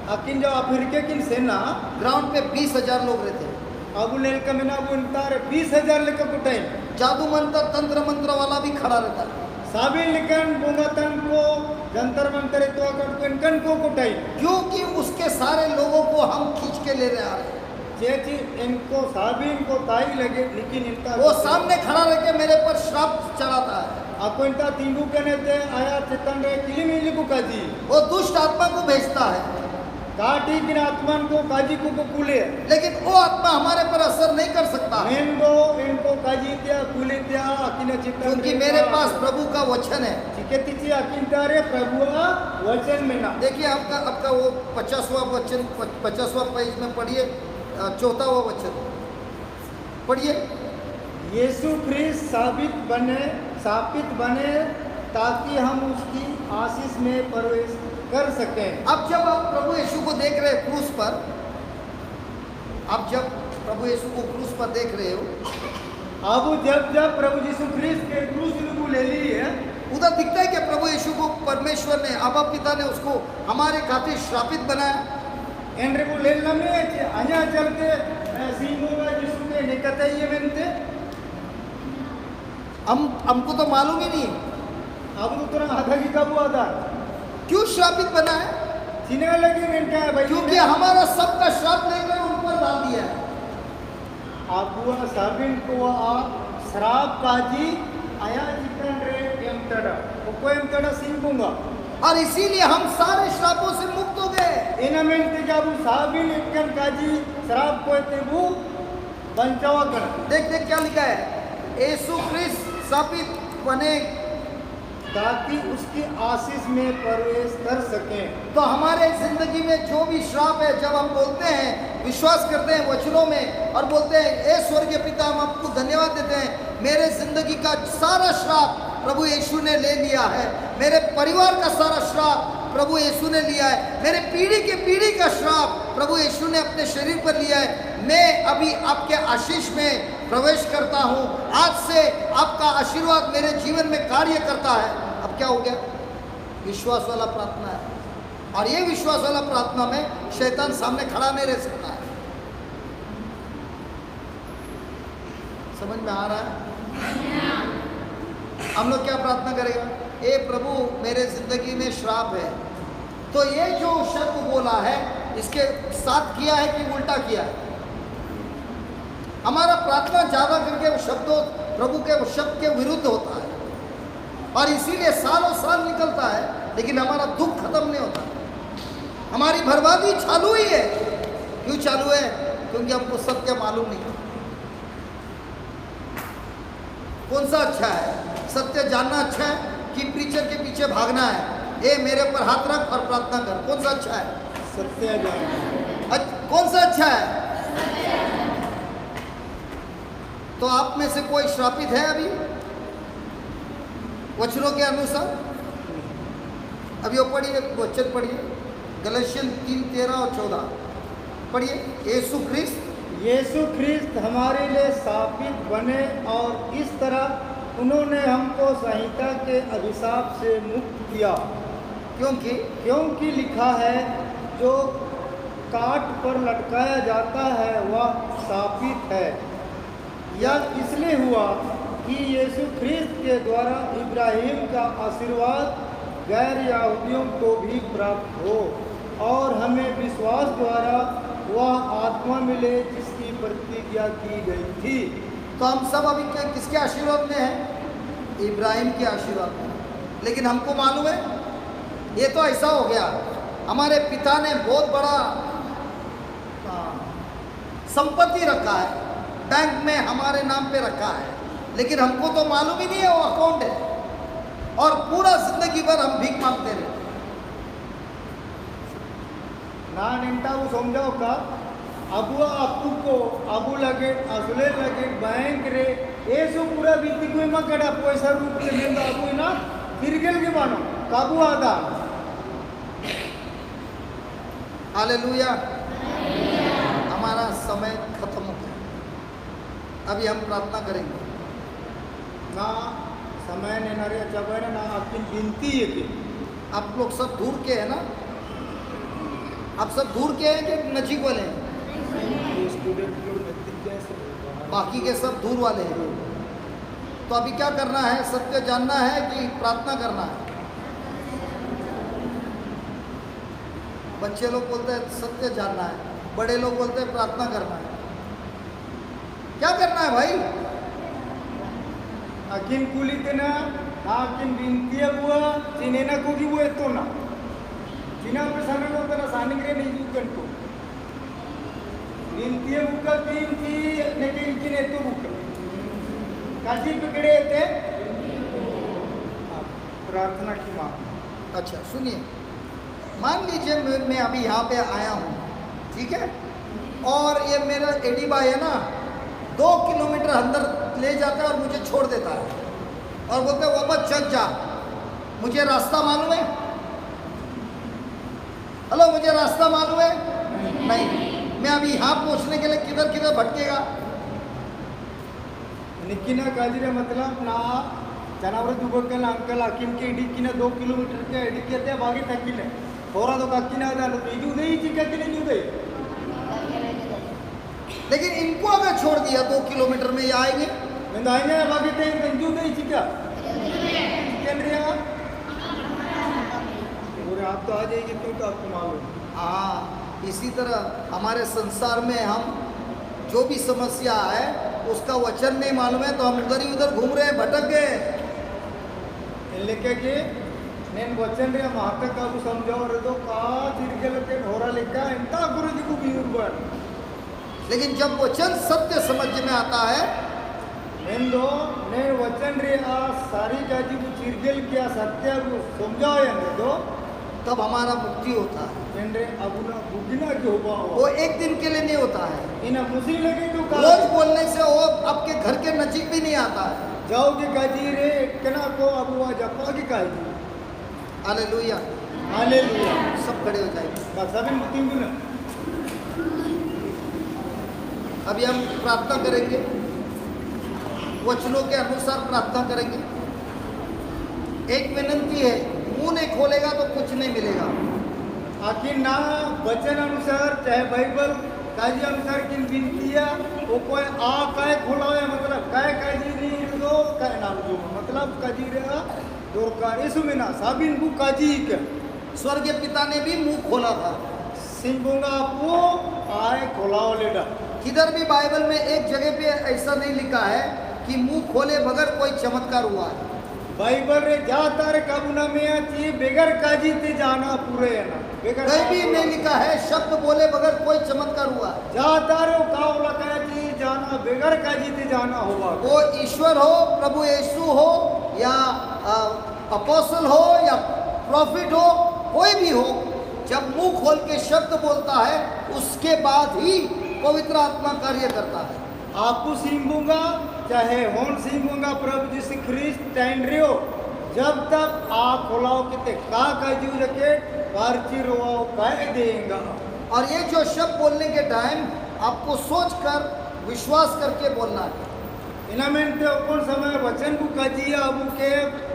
अकिन जो अफ्रीका किन सेना, ग्राउंड पे बीस हजार लोग रहते हैं। अबु लेलका मेना अबु इंतारे बीस हजार लेका कुटाई। जादू मंत्र, तंत्र मंत्र वाला भी खड़ा रहता है। साबिन लिकन बोंगा तनको जंतर मंतर तो अकड़ को इनकन को कुटाई। क्योंकि उसके सारे लोगों को हम खींच के ले रहे आ रहे हैं। जेची इनको साबिन को ताई लगे, लेकिन इनका वो सामने खड़ा रह के मेरे पर श्राप चढ़ाता है। अको इंता तिंगु कने ते आया चितन रे किलिमिली को काजी। वो दुष्ट आत्मा को भेजता है। काटी किन आत्मन को काजी को, को कुले। लेकिन वो आत्मा हमारे पर असर नहीं कर सकता। मेंदो इनको काजी त्या, कुले त्या, अकिन चितन क्योंकि रे मेरे का पास प्रभु का वचन है। चिके तिची अकिन तारे प्रभु का वचन मेना। देखिए, आपका, आपका वो पचासवाँ वचन, प-, पचासवाँ पेज में पढ़िए, अ, चौथावाँ वचन। पढ़िए। यीशु ख्रीस्त साबित बने, स्थापित बने, ताकि हम उसकी आशीष में प्रवेश कर सकें। अब जब आप प्रभु यीशु को देख रहे हैं क्रूस पर, आप जब प्रभु यीशु को क्रूस पर देख रहे हो, अब जब, जब प्रभु यीशु ख्रीस्त के क्रूस को ले लिए, उधर दिखता है कि प्रभु यीशु को परमेश्वर ने, आबा पिता ने उसको हमारे खातिर श्रापित बनाया। Enre bu lelname, aña chalke, eh, singo ga Jisu ke nikatai ye mente. हम, हमको तो मालूम ही नहीं। Abu tu tora adagi kabu ada. क्यों श्रापित बना है? Sine lagi mente hai bhai. क्योंकि हमारा सबका श्राप लेकर उन पर डाल दिया है। Abu sabin ko a srap kaji aya chitan re emtada. Oko emtada singunga. और इसीलिए हम सारे श्रापों से मुक्त हो गए। Ina mente jabu sabin ekkan kaji srap kote bu banchawa kana. देख, देख क्या लिखा है, यीशु ख्रिस्त शापित बने ताकि उसकी आशीष में प्रवेश कर सकें। तो हमारे जिंदगी में जो भी श्राप है, जब हम बोलते हैं, विश्वास करते हैं वचनों में और बोलते हैं, "ए स्वर्गीय पिता, हम आपको धन्यवाद देते हैं, मेरे जिंदगी का सारा श्राप प्रभु यीशु ने ले लिया है, मेरे परिवार का सारा श्राप प्रभु यीशु ने लिया है, मेरे पीढ़ी के पीढ़ी का श्राप प्रभु यीशु ने अपने शरीर पर लिया है, मैं अभी आपके आशीष में प्रवेश करता हूँ, आज से आपका आशीर्वाद मेरे जीवन में कार्य करता है।" अब क्या हो गया? विश्वास वाला प्रार्थना है। और ये विश्वास वाला प्रार्थना में शैतान सामने खड़ा नहीं रह सकता है। समझ में आ रहा है? हम लोग क्या प्रार्थना करेगा? "ए प्रभु, मेरे जिंदगी में श्राप है।" तो ये जो शब्द बोला है, इसके साथ किया है कि उल्टा किया है? हमारा प्रार्थना ज्यादा करके वो शब्दों, प्रभु के वो शब्द के विरुद्ध होता है, और इसीलिए सालों साल निकलता है, लेकिन हमारा दुख खत्म नहीं होता। हमारी बर्बादी चालू ही है। क्यों चालू है? क्योंकि हमको सत्य मालूम नहीं है। कौन सा अच्छा है? सत्य जानना अच्छा है कि प्रीचर के पीछे भागना है? ए, मेरे ऊपर हाथ रख और प्रार्थना कर, कौन सा अच्छा है? सत्य जानना। अच्छ-, कौन सा अच्छा है? तो आप में से कोई श्रापित है अभी वचनों के अनुसार? अभी वो पढ़िए, वचन पढ़िए, गलतियों तीन तेरह और चौदह पढ़िए। यीशु ख्रिस्त यीशु ख्रिस्त हमारे लिए शापित बने और इस तरह उन्होंने हमको संहिता के अभिशाप से मुक्त किया। क्योंकि क्योंकि लिखा है, "जो काट पर लटकाया जाता है, वह शापित है।" यह इसलिए हुआ कि यीशु ख्रिस्त के द्वारा इब्राहिम का आशीर्वाद गैर यहूदियों को भी प्राप्त हो और हमें विश्वास द्वारा वह आत्मा मिले जिसकी प्रतिज्ञा की गई थी। तो हम सब अभी के-, किसके आशीर्वाद में हैं? इब्राहिम के आशीर्वाद में। लेकिन हमको मालूम है, ये तो ऐसा हो गया, हमारे पिता ने बहुत बड़ा, आ, संपत्ति रखा है, बैंक में हमारे नाम पे रखा है, लेकिन हमको तो मालूम ही नहीं है वो अकाउंट है, और पूरा जिंदगी भर हम भीख मांगते रहे। ना नेंटा वो समझाओ का, अबुआ अप्पुको, अबु लगे, असुले लगे, बैंक रे, एसो पूरा बीती कोई मकड़ा पैसा रूप से देंदा अबु ना, तिरगेल के बानो, कबु आदा। हालेलुया। हमारा समय खत्म हो गया। अभी हम प्रार्थना करेंगे। ना समय ने ना रे, अच्छा भाई ना, ना आपकी विनती है कि आप लोग सब दूर के हैं ना? आप सब दूर के हैं कि नजीक वाले हैं? बाकी के सब दूर वाले हैं। तो अभी क्या करना है? सत्य जानना है कि प्रार्थना करना है? बच्चे लोग बोलते हैं सत्य जानना है, बड़े लोग बोलते हैं प्रार्थना करना है। क्या करना है भाई? अकिन कुली तेना, अकिन विनती है बुआ, चिने ना कोगी वो एतो ना। चिना पे सामने को तेना सानिंग रे नहीं जूकन को। विनती है बुका तीन ती, लेकिन इकिन एतो बुका। काजी पकड़े थे? प्रार्थना की माँ। अच्छा, सुनिए। मान लीजिए मैं, मैं अभी यहाँ पे आया हूँ, ठीक है, और ये मेरा एडी भाई है ना, दो किलोमीटर अंदर ले जाता है और मुझे छोड़ देता है और बोलता है, "वापस चल जा, मुझे रास्ता मालूम है।" हेलो, मुझे रास्ता मालूम है? नहीं। मैं अभी यहाँ पहुँचने के लिए किधर किधर भटकेगा? निकिना काजिरा मतलब ना जनावर दुबकल अंकल अकिन के इडिकिना दो किलोमीटर के इडिकिया ते बागी तकिले। थोड़ा तो तकिना दा नु बीजू दे ही चिका किने जू दे। लेकिन इनको अगर छोड़ दिया दो किलोमीटर में, ये आएंगे? नहीं आएंगे, बागी ते गंजू दे ही चिका। चिकन रे। और आप तो आ जाएंगे क्यों तो आपको मालूम। हाँ, इसी तरह हमारे संसार में हम जो भी समस्या है, उसका वचन नहीं मालूम है, तो हम उधर ही उधर घूम रहे हैं, भटक गए हैं। लेके के नेन वचन रे महत्व काबू समझाओ रे तो का चिरगेल के ढोरा लेका एंता गुरुजी को भी उर्बर। लेकिन जब वचन सत्य समझ में आता है, नेन दो, नेन वचन रे आ सारी काजी को चिरगेल के आ सत्य को समझाओ या तो, तब हमारा मुक्ति होता है। नेन रे अबुना बुगिना के होबा हो। वो एक दिन के लिए नहीं होता है। इना मुसी लगे तो का रोज बोलने से वो आपके घर के नजीक भी नहीं आता है। जाओ के काजी रे, केना को अबुआ जपा के काजी। हालेलुया। हालेलुया। सब खड़े हो जाएंगे। बस अभी तीन दिन। अभी हम प्रार्थना करेंगे, वचनों के अनुसार प्रार्थना करेंगे। एक विनंती है, मुंह नहीं खोलेगा तो कुछ नहीं मिलेगा। आखिर ना वचन अनुसार, चाहे बाइबल काजी अनुसार किन विनती है, वो कोई आ काय खोला है, मतलब काय काजी नहीं, तो काय नाम जो, मतलब काजी रहा, दरकार, इसु में ना, साबिन बु काजी के। स्वर्गीय पिता ने भी मुंह खोला था। सिंबुंगा आपको आए खोलाओ लेडा। किधर भी बाइबल में एक जगह पे ऐसा नहीं लिखा है कि मुंह खोले बगैर कोई चमत्कार हुआ है। बाइबल रे जा तारे काबू ना में आती, बेगर काजी ते जाना पूरे है ना। बेगर कहीं भी नहीं लिखा है, शब्द बोले बगैर कोई चमत्कार हुआ है। जा तारे वो कावला काजी जाना, बेगर काजी ते जाना होगा। वो ईश्वर हो, प्रभु यीशु हो, या, आ, अपोस्टल हो या प्रॉफिट हो, कोई भी हो, जब मुंह खोल के शब्द बोलता है, उसके बाद ही पवित्र आत्मा कार्य करता है। आकु सिंबुंगा, चाहे होन सिंबुंगा, प्रभु यीशु ख्रीस्त टैंड्रियो, जब तक आ खोलाओ किते का काजू जके, पारची रोवाओ कह देंगा। और ये जो शब्द बोलने के टाइम आपको सोच कर, विश्वास करके बोलना है। इनामेंटे ओपन समय वचन को काजी आबू के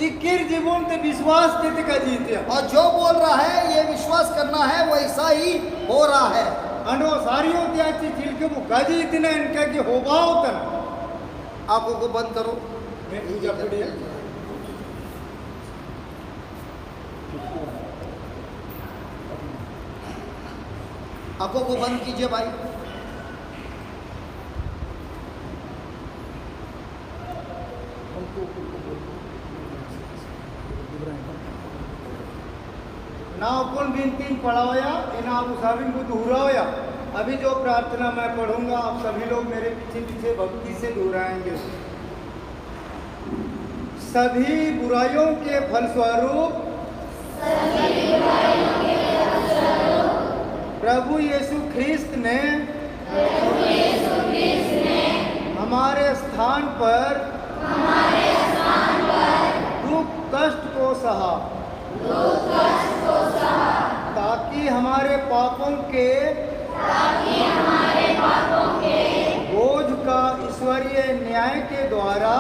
इक्किर जीवन ते विश्वास ते, ते काजी इतिया। और जो बोल रहा है, ये विश्वास करना है, वैसा ही हो रहा है। अंडो सारियों ते अच्छी चिलके वो काजी इतना इनका कि हो बाओ तना। आंखों को बंद करो। मैं पूजा पड़ी। आंखों को बंद कीजिए भाई। ना अक्कुन बिनती पढ़ावया, इना अबु साबिन को दोहरावया। अभी जो प्रार्थना मैं पढ़ूंगा, आप सभी लोग मेरे पीछे पीछे भक्ति से दोहराएंगे। सभी बुराइयों के फलस्वरूप प्रभु यीशु ख्रीस्त ने हमारे स्थान पर दुख कष्ट को सहा, ताकि हमारे पापों के बोझ का ईश्वरीय न्याय के द्वारा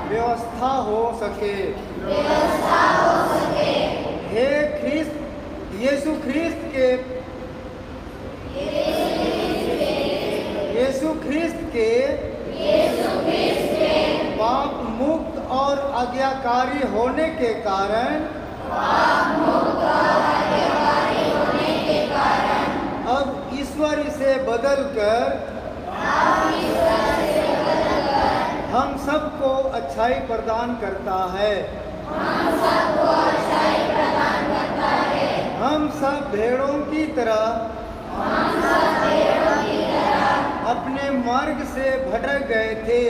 व्यवस्था हो सके। हे ख्रीस्त, यीशु ख्रीस्त के यीशु ख्रीस्त के पाप मुक्त और आज्ञाकारी होने के कारण अब ईश्वर इसे बदलकर हम सबको अच्छाई प्रदान करता है। हम सब भेड़ों की तरह अपने मार्ग से भटक गए थे।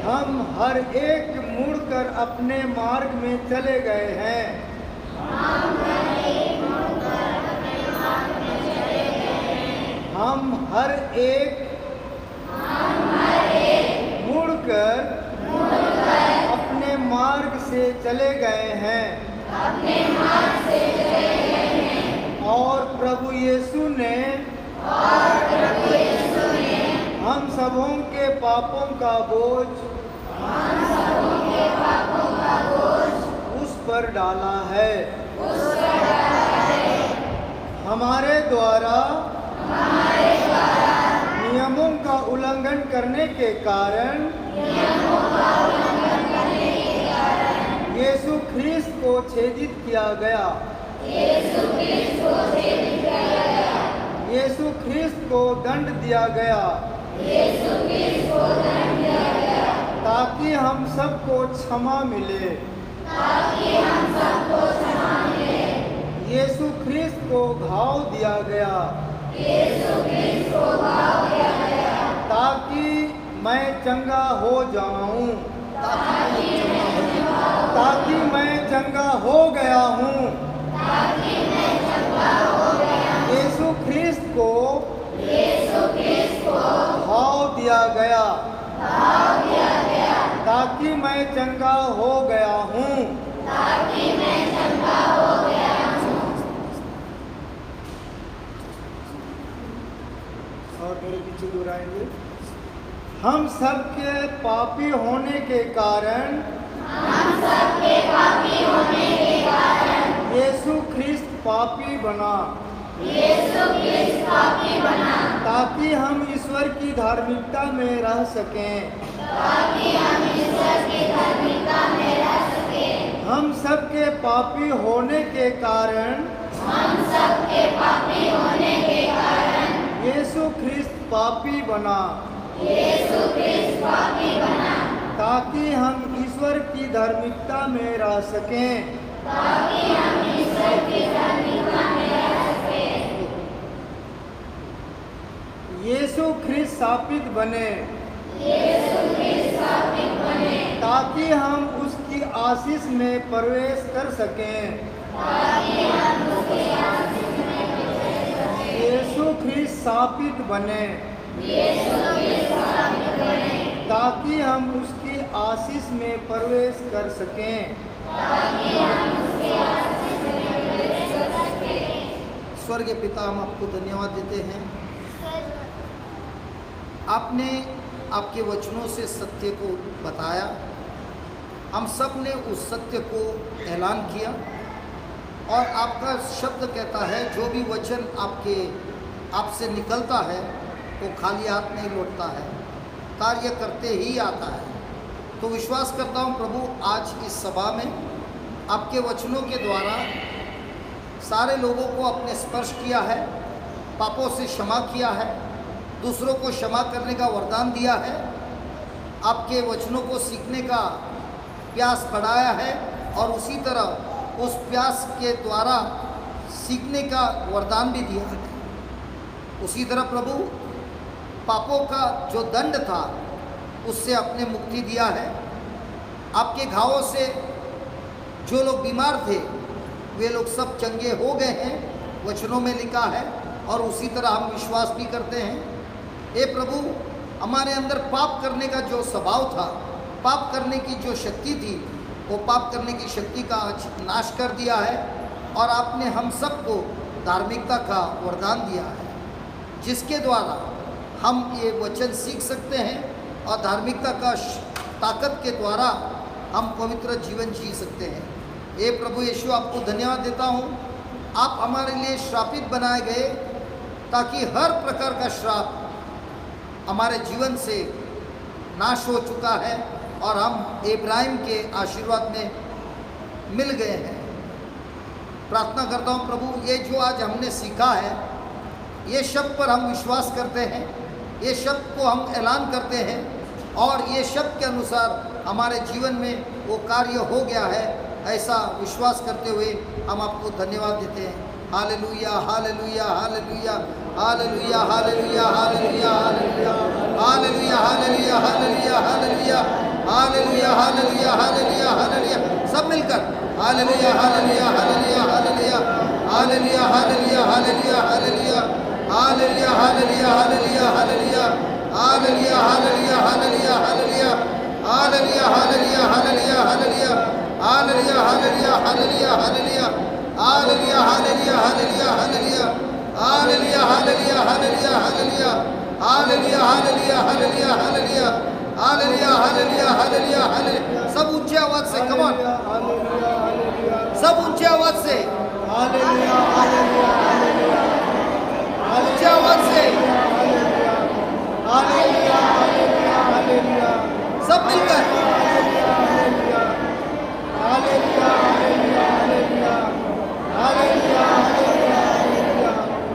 हम हर एक मुड़कर अपने मार्ग में चले गए हैं। हम हर एक मुड़कर अपने मार्ग से चले गए हैं। और प्रभु यीशु ने हम सबों के पापों का बोझ उस पर डाला है। हमारे द्वारा नियमों का उल्लंघन करने के कारण यीशु ख्रीस्त को छेदित किया गया। यीशु ख्रीस्त को दंड दिया गया। ताकि हम सबको क्षमा मिले। यीशु ख्रीस्त को घाव दिया गया। ताकि मैं चंगा हो जाऊं। ताकि मैं चंगा हो गया हूं। यीशु ख्रीस्त को घाव दिया गया। ताकि मैं चंगा हो गया हूं। और मेरे पीछे दोहराएंगे। हम सबके पापी होने के कारण, हम सबके पापी होने के कारण यीशु ख्रीस्त पापी बना। यीशु ख्रीस्त पापी बना। ताकि हम ईश्वर की धार्मिकता में रह सकें। ताकि हम ईश्वर की धार्मिकता में रह सकें। हम सबके पापी होने के कारण, हम सबके पापी होने के कारण यीशु ख्रीस्त पापी बना। यीशु ख्रीस्त पापी बना। ताकि हम ईश्वर की धार्मिकता में रह सकें। ताकि हम ईश्वर की धार्मिकता में रह सकें। यीशु ख्रीस्त शापित बने। यीशु ख्रीस्त शापित बने। ताकि हम उसकी आशीष में प्रवेश कर सकें। ताकि हम उसकी आशीष में प्रवेश कर सकें। यीशु ख्रीस्त शापित बने। यीशु ख्रीस्त शापित बने। ताकि हम उसकी आशीष में प्रवेश कर सकें। ताकि हम उसकी आशीष में प्रवेश कर सकें। स्वर्गीय पिता, हम आपको धन्यवाद देते हैं। आपने आपके वचनों से सत्य को बताया। हम सब ने उस सत्य को ऐलान किया। और आपका शब्द कहता है, जो भी वचन आपके, आपसे निकलता है, वो खाली हाथ नहीं लौटता है, कार्य करते ही आता है। तो विश्वास करता हूँ प्रभु, आज इस सभा में आपके वचनों के द्वारा सारे लोगों को आपने स्पर्श किया है, पापों से क्षमा किया है, दूसरों को क्षमा करने का वरदान दिया है, आपके वचनों को सीखने का प्यास बढ़ाया है और उसी तरह उस प्यास के द्वारा सीखने का वरदान भी दिया है। उसी तरह प्रभु, पापों का जो दंड था, उससे आपने मुक्ति दिया है। आपके घावों से जो लोग बीमार थे, वे लोग सब चंगे हो गए हैं, वचनों में लिखा है, और उसी तरह हम विश्वास भी करते हैं। हे प्रभु, हमारे अंदर पाप करने का जो स्वभाव था, पाप करने की जो शक्ति थी, वो पाप करने की शक्ति का आज नाश कर दिया है, और आपने हम सबको धार्मिकता का वरदान दिया है, जिसके द्वारा हम ये वचन सीख सकते हैं और धार्मिकता का श-, ताकत के द्वारा हम पवित्र जीवन जी सकते हैं। हे प्रभु यीशु, आपको धन्यवाद देता हूँ, आप हमारे लिए श्रापित बनाए गए, ताकि हर प्रकार का श्राप हमारे जीवन से नाश हो चुका है और हम इब्राहिम के आशीर्वाद में मिल गए हैं। प्रार्थना करता हूँ प्रभु, ये जो आज हमने सीखा है, ये शब्द पर हम विश्वास करते हैं, ये शब्द को हम ऐलान करते हैं और ये शब्द के अनुसार हमारे जीवन में वो कार्य हो गया है, ऐसा विश्वास करते हुए हम आपको धन्यवाद देते हैं। Hallelujah, hallelujah, hallelujah, hallelujah, hallelujah, hallelujah, hallelujah. Hallelujah, hallelujah, hallelujah, hallelujah. Hallelujah, hallelujah, hallelujah, hallelujah. सब मिलकर। Hallelujah, hallelujah, hallelujah, hallelujah. Hallelujah, hallelujah, hallelujah, hallelujah. Hallelujah, hallelujah, hallelujah, hallelujah. Hallelujah, hallelujah, hallelujah, hallelujah. Hallelujah, hallelujah, hallelujah, hallelujah. Hallelujah, hallelujah, hallelujah, hallelujah. Hallelujah, hallelujah, hallelujah, hallelujah. Hallelujah, hallelujah, hallelujah, hallelujah. Hallelujah, hallelujah, hallelujah, hallelujah. Hallelujah, hallelujah, hallelujah, hallelujah. सब ऊंचे आवाज से, come on। सब ऊंचे आवाज से। ऊंचे आवाज से। सब मिलकर।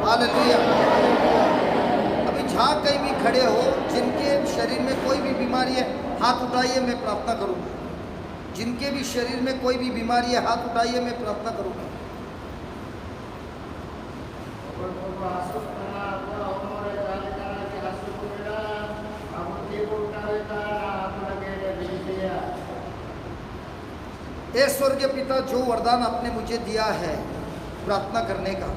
हालेलुया। अभी झांक उठाइए, मैं प्रार्थना करूंगा। जिनके भी शरीर में कोई भी बीमारी है, हाथ उठाइए, मैं प्रार्थना करूंगा। ए स्वर्गीय पिता, जो वरदान आपने मुझे दिया है प्रार्थना करने का,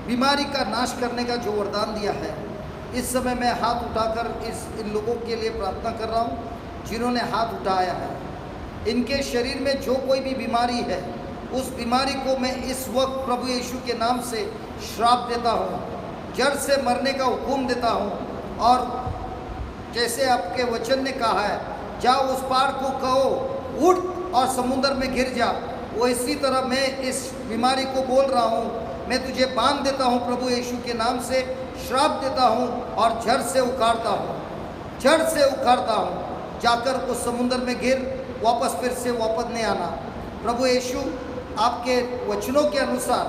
बीमारी का नाश करने का जो वरदान दिया है, इस समय मैं हाथ उठाकर इस, इन लोगों के लिए प्रार्थना कर रहा हूँ, जिन्होंने हाथ उठाया है। इनके शरीर में जो कोई भी बीमारी है, उस बीमारी को मैं इस वक्त प्रभु यीशु के नाम से श्राप देता हूँ, जड़ से मरने का हुक्म देता हूँ। और जैसे आपके वचन ने कहा है, "जाओ, उस पहाड़ को कहो, उठ और समुद्र में गिर जा", वो इसी तरह मैं इस बीमारी को बोल रहा हूँ, मैं तुझे बांध देता हूँ प्रभु यीशु के नाम से, श्राप देता हूँ और जड़ से उखाड़ता हूँ, जड़ से उखाड़ता हूँ। जाकर उस समुद्र में गिर, वापस फिर से वापस नहीं आना। प्रभु यीशु, आपके वचनों के अनुसार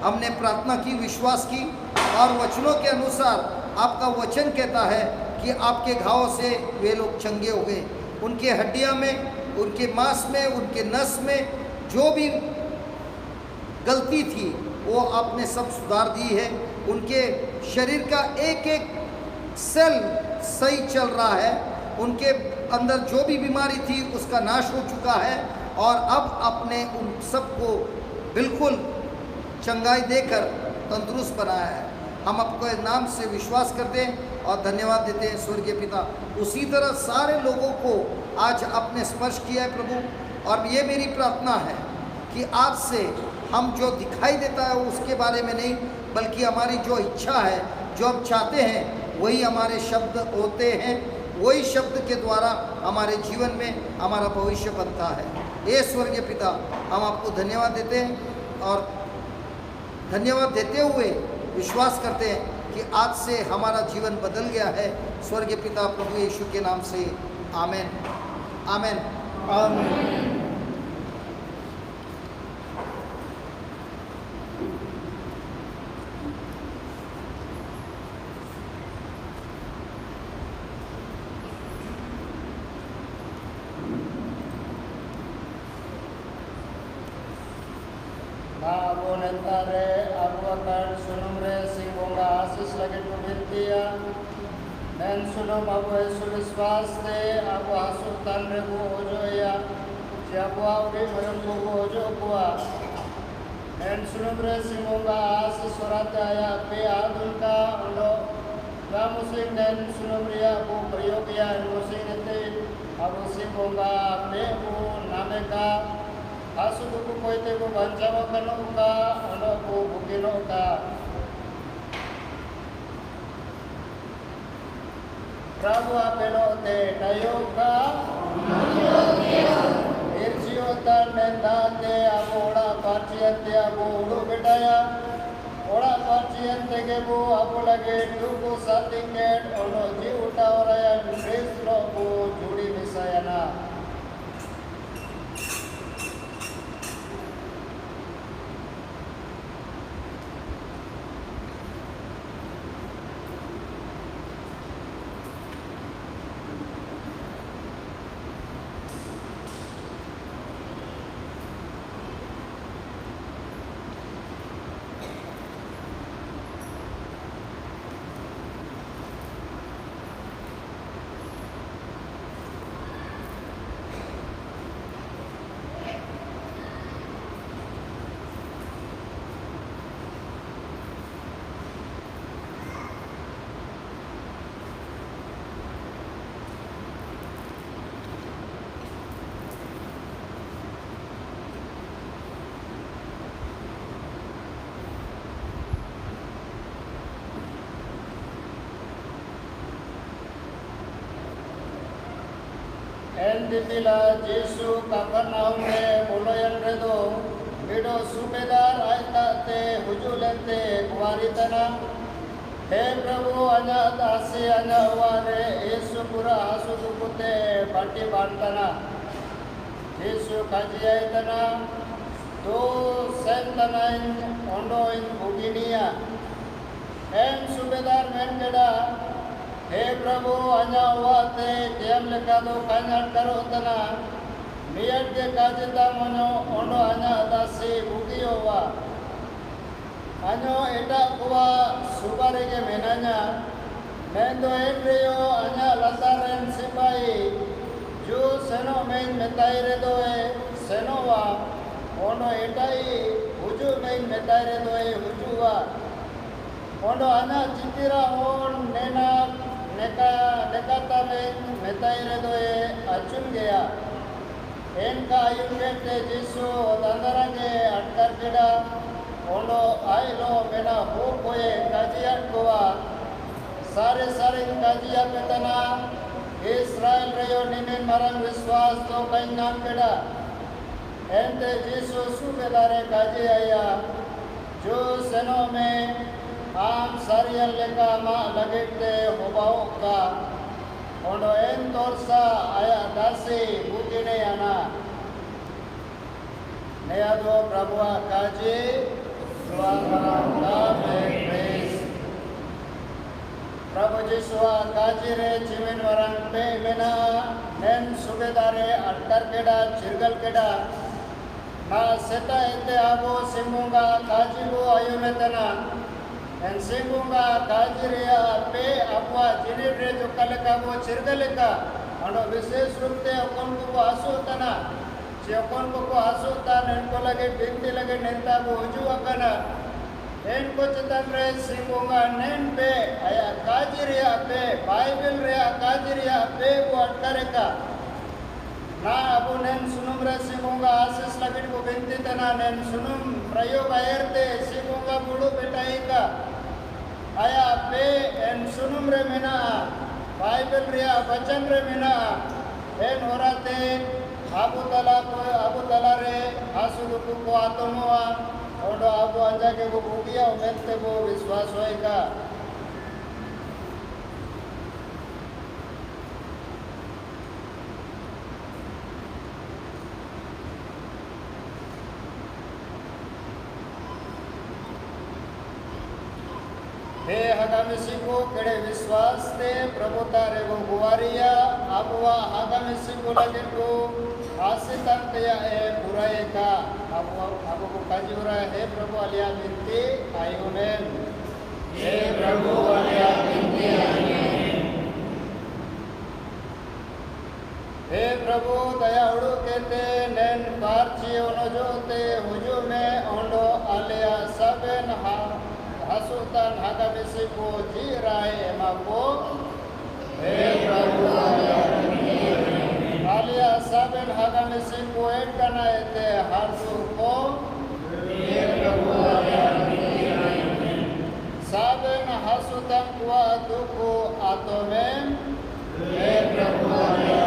हमने प्रार्थना की, विश्वास की, और वचनों के अनुसार आपका वचन कहता है कि आपके घावों से वे लोग चंगे हो गए। उनके हड्डियां में, उनके मांस में, उनके नस में जो भी गलती थी, वो आपने सब सुधार दी है। उनके शरीर का एक एक सेल सही चल रहा है। उनके अंदर जो भी बीमारी थी, उसका नाश हो चुका है और अब आपने उन सबको बिल्कुल चंगाई देकर तंदुरुस्त बनाया है। हम आपके नाम से विश्वास करते हैं और धन्यवाद देते हैं स्वर्गीय पिता। उसी तरह सारे लोगों को आज आपने स्पर्श किया है प्रभु, और ये मेरी प्रार्थना है कि आज से हम जो दिखाई देता है उसके बारे में नहीं, बल्कि हमारी जो इच्छा है, जो हम चाहते हैं, वही हमारे शब्द होते हैं, वही शब्द के द्वारा हमारे जीवन में हमारा भविष्य बनता है। हे स्वर्गीय पिता, हम आपको धन्यवाद देते हैं और धन्यवाद देते हुए विश्वास करते हैं कि आज से हमारा जीवन बदल गया है। स्वर्गीय पिता, प्रभु यीशु के नाम से, आमेन, आमेन। आमेन। ᱱᱮᱛᱟᱨ ᱨᱮ ᱟᱵᱚᱣᱟᱜ ᱥᱩᱱᱩᱢ ᱨᱮ ᱥᱤᱧ ᱵᱚᱸᱜᱟ ᱟᱥᱤᱥ ᱞᱟᱹᱜᱤᱫ ᱠᱚ ᱵᱤᱱᱛᱤᱭᱟ᱾ ᱢᱮᱱ ᱥᱩᱱᱩᱢ ᱟᱵᱚ ᱭᱤᱥᱩ ᱵᱤᱥᱣᱟᱥ ᱛᱮ ᱟᱵᱚ ᱦᱟᱹᱥᱩ ᱛᱟᱱ ᱨᱮᱵᱚ ᱚᱡᱚᱜ ᱮᱭᱟ, ᱪᱮ ᱟᱵᱚᱣᱟᱜ ᱩᱨᱤᱡ ᱢᱟᱭᱟᱢ ᱠᱚᱵᱚ ᱚᱡᱚᱜ ᱠᱚᱣᱟ᱾ ᱢᱮᱱ ᱥᱩᱱᱩᱢ ᱨᱮ ᱥᱤᱧ ᱵᱚᱸᱜᱟ ᱟᱥᱤᱥ ᱦᱚᱨᱟᱛᱮ ᱟᱭᱟᱜ ᱯᱮ ᱟᱫ ᱚᱱᱠᱟ ᱚᱸᱰᱚᱜ ᱡᱟ ᱢᱩᱥᱤᱱ ᱱᱮᱱ ᱥᱩᱱᱩᱢ ᱨᱮᱭᱟᱜ ᱵᱚ ᱯᱨᱚᱭᱳᱜᱽ ᱭᱟ, ᱮᱱ ᱢᱩᱥᱤᱱ ᱛᱮ ᱟᱵᱚ ᱥᱤᱧ ᱵᱚᱸᱜᱟ ᱯᱮ ᱵᱚ ᱱᱟᱢᱮ ᱠᱟ, ᱦᱟᱹᱥᱩ ᱫᱩᱠᱷᱩ ᱠᱷᱚᱭ ᱛᱮ ᱵᱚ ᱵᱟᱧᱪᱟᱣ ᱟᱠᱟᱱᱚᱜ ᱠᱟ, ᱚᱸᱰᱚᱜ ᱵᱚ ᱵᱩᱜᱤᱱᱚᱜ ᱠᱟ᱾ ᱯᱨᱚᱵᱷᱩ ᱟᱯᱮ ᱱᱚᱛᱮ ᱴᱟᱭᱚᱜ ᱠᱟ᱾ ᱤᱨᱪᱤᱭᱚᱛᱟᱱ ᱢᱮᱱᱫᱟᱛᱮ ᱟᱵᱚ ᱚᱲᱟᱜ ᱯᱟᱨᱪᱤᱭᱟᱱ ᱛᱮ ᱟᱵᱚ ᱩᱰᱩᱠ ᱵᱮᱴᱟᱭᱟ᱾ ᱚᱲᱟᱜ ᱯᱟᱨᱪᱤᱭᱟᱱ ᱛᱮᱜᱮ ᱵᱚ ᱟᱵᱚ ᱞᱟᱹᱜᱤᱫ ᱴᱩᱠᱩ ᱥᱟᱛᱤᱠᱮᱴ ᱚᱱᱚ ᱡᱤᱣᱤ ᱚᱴᱟᱣ ᱨᱟᱭᱟᱱ ᱠᱨᱤᱥᱴ ᱞᱚ ᱵᱚ ᱡᱩᱲᱤ ᱢᱮᱥᱟᱭᱟᱱᱟ᱾ ᱮᱱ ᱫᱤᱯᱤᱞᱟ ᱡᱤᱥᱩ ᱠᱟᱯᱟᱨᱱᱟᱦᱩᱢ ᱨᱮ ᱵᱚᱞᱚᱭᱮᱱ ᱨᱮᱫᱚ, ᱢᱤᱫᱚᱜ ᱥᱩᱵᱮᱫᱟᱨ ᱟᱡ ᱛᱟᱠ ᱛᱮ ᱦᱤᱡᱩᱜ ᱞᱮᱱᱛᱮ ᱜᱚᱣᱟᱨᱤ ᱛᱟᱱᱟ, ᱦᱮ ᱯᱨᱚᱵᱷᱩ, ᱟᱧᱟᱜ ᱫᱟᱥᱤ ᱟᱧᱟᱜ ᱚᱲᱟᱜ ᱨᱮ ᱮᱥᱩ ᱯᱩᱨᱟ ᱦᱟᱥᱩ ᱫᱩᱠᱷᱩ ᱛᱮ ᱵᱟᱹᱴᱤ ᱵᱟᱱ ᱛᱟᱱᱟ᱾ ᱡᱤᱥᱩ ᱠᱷᱟᱡᱤᱭᱟᱭ ᱛᱟᱱᱟ, ᱛᱚ ᱥᱮᱱ ᱛᱟᱱᱟᱧ, ᱚᱸᱰᱚᱧ ᱵᱩᱜᱤᱱᱤᱭᱟ᱾ ᱮᱱ ᱥᱩᱵᱮᱫᱟᱨ ᱢᱮᱱ ᱠᱮᱫᱟ, ᱦᱮ ᱯᱨᱚᱵᱷᱩ, ᱟᱧᱟᱜ ᱚᱲᱟᱜ ᱛᱮ ᱛᱮᱭᱟᱢ ᱞᱮᱠᱟ ᱫᱚ ᱠᱟᱧ ᱟᱴᱠᱟᱨᱚᱜ ᱛᱟᱱᱟ, ᱢᱤᱭᱟᱴ ᱜᱮ ᱠᱟᱡᱤ ᱛᱟᱢ ᱚᱧᱚᱜ ᱚᱸᱰᱚ ᱟᱧᱟᱜ ᱫᱟᱥᱤ ᱵᱩᱜᱤᱭᱚᱜᱼᱟ᱾ Añoh etak kua subarege menaña, Nendo enrio aña latarren sipai, Ju senoh mein metaire doe senohwa, ondo etai hujuh mein metaire doe hujuhwa. Ondo aña chitira hon nena neka, nekata mein metaire doe achun gea. Enka ayun kette Jisu dandarage atkarkeda, ondo ailo mena hukoye kajiatkua, Sari sarin kajiapetana, Israel rio nimin marang wiswas too kainnamkeda. Ente Jisu subedare kajiaia, Ju senoh mein am sarian leka maa lagitte hubaohka. Ondo en torsa aya dasi bukinei ana. Neiya dua Prabhuwa kaji, Prabhu Jisua kajire chimin warang pe mena, nen subedare atkarkeda, chirgalkeda. Na seta ete abu simbunga kajibu ayumetena. En simbunga kajiria pe apua jinidre jukaleka bu chirgaleka. Ando vises rupte okon kuku asutana. Chi okon kuku asuta nen kolage binti lage nentabu uju akana. En kochitanre simbunga nen pe aya kajiria pe Bible ria kajiria pe bu atkareka. Na abu nen sunumre simbunga asis lagid ku binti tena nen sunum prayoga erte simbunga bulu betaika. Aya pe en sunumre mena, Bible ria bachanre mena, en orate abu tala, abu talare asu duku ku atomoa, ondo abu anjake ku bugia o mente bu biswasoika. He haga misiku kede wiswas te Prabhu tare bu guaria, abu wa haga misiku lagid ku Asi tantu ya e burai ka, abu, abu ku kaji ura, he Prabhu, alia binti ayunen. He Prabhu, alia binti ayunen. He Prabhu, daya uduh kete nen parchi onojo te hujume ondo alia saben ha, hasutan hakamisi ku jirai emaku. He Prabhu, alia saben hakamisi ku edgana ete hardu'u ko. He Prabhu, alia saben hasutan kua duku atome. He Prabhu, alia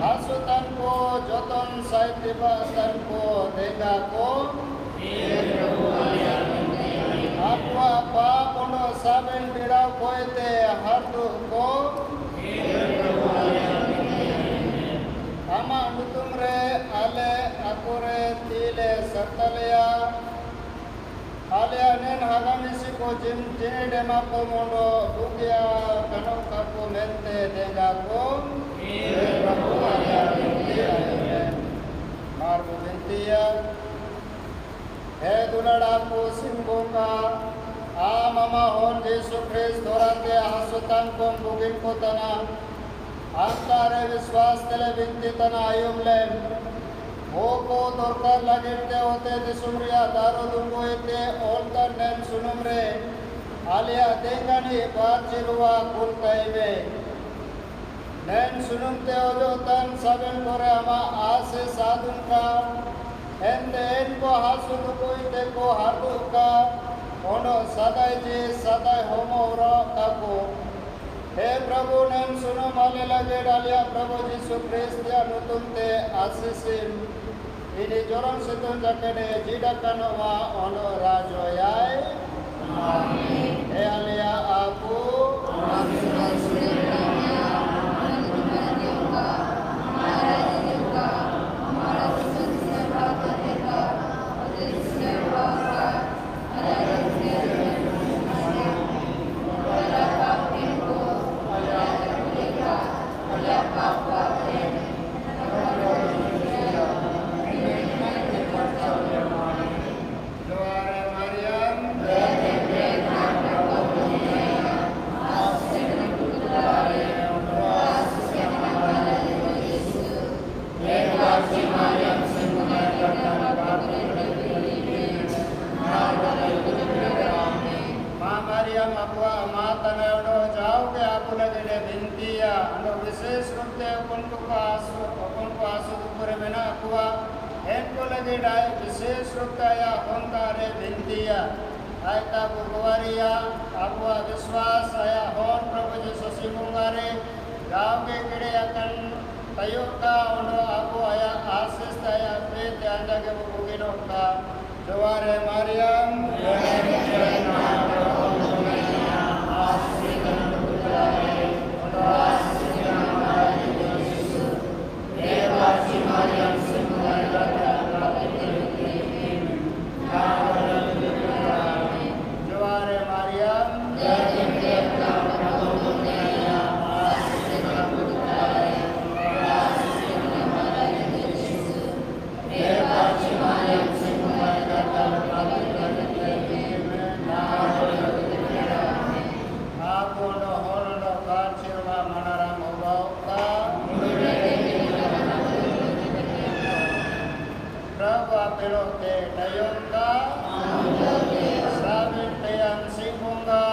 hasutan ko joton saiti batan ko denga ko. Akua'a paap ondo saben bidau koete hardu'u ko. Ama nutumre ale akure tile sartalia. Alia nen hakamisi ku jin, jini dema ku mondo bugia kano kaku mente denga ku. He Prabhu, alia binti ayunen. Marbu bintia. He dunalaku simbuka, a mama hon Jisu Kristo rate hasutan kon bugin kutana, antare biswas tele binti tana ayumlem, buku dorkar lagirte ote disumria daru dungu ite oltan nen sunumre, alia dengani barchirua kun taime. Nen sunumte oyotan saben kore ama asi sadunka, ente enko hasuduku ite ko haduka, ono sadai ji sadai homo ura kaku. He Prabhu, nen sunum ale lagid alia Prabhu Jisu Kristo nutumte asisim. Ini joron situn jakene jidakanowa ono rajo yai. Amin. He alia aku. Okonkwa asu, okonkwa asu tupure mena kua, enko lagi dai bises rukta ya honta re bintia. Aita kukuaria, abu abiswas aya hon Prabhu Jisu singkungare, gau ke kiri akan tayoka ono abu aya asis aya pete anda ke buku kinoka. Jaware Mariam. Jaware Mariam. Prabhu aperote tayoka. Sabin tayang singkunga.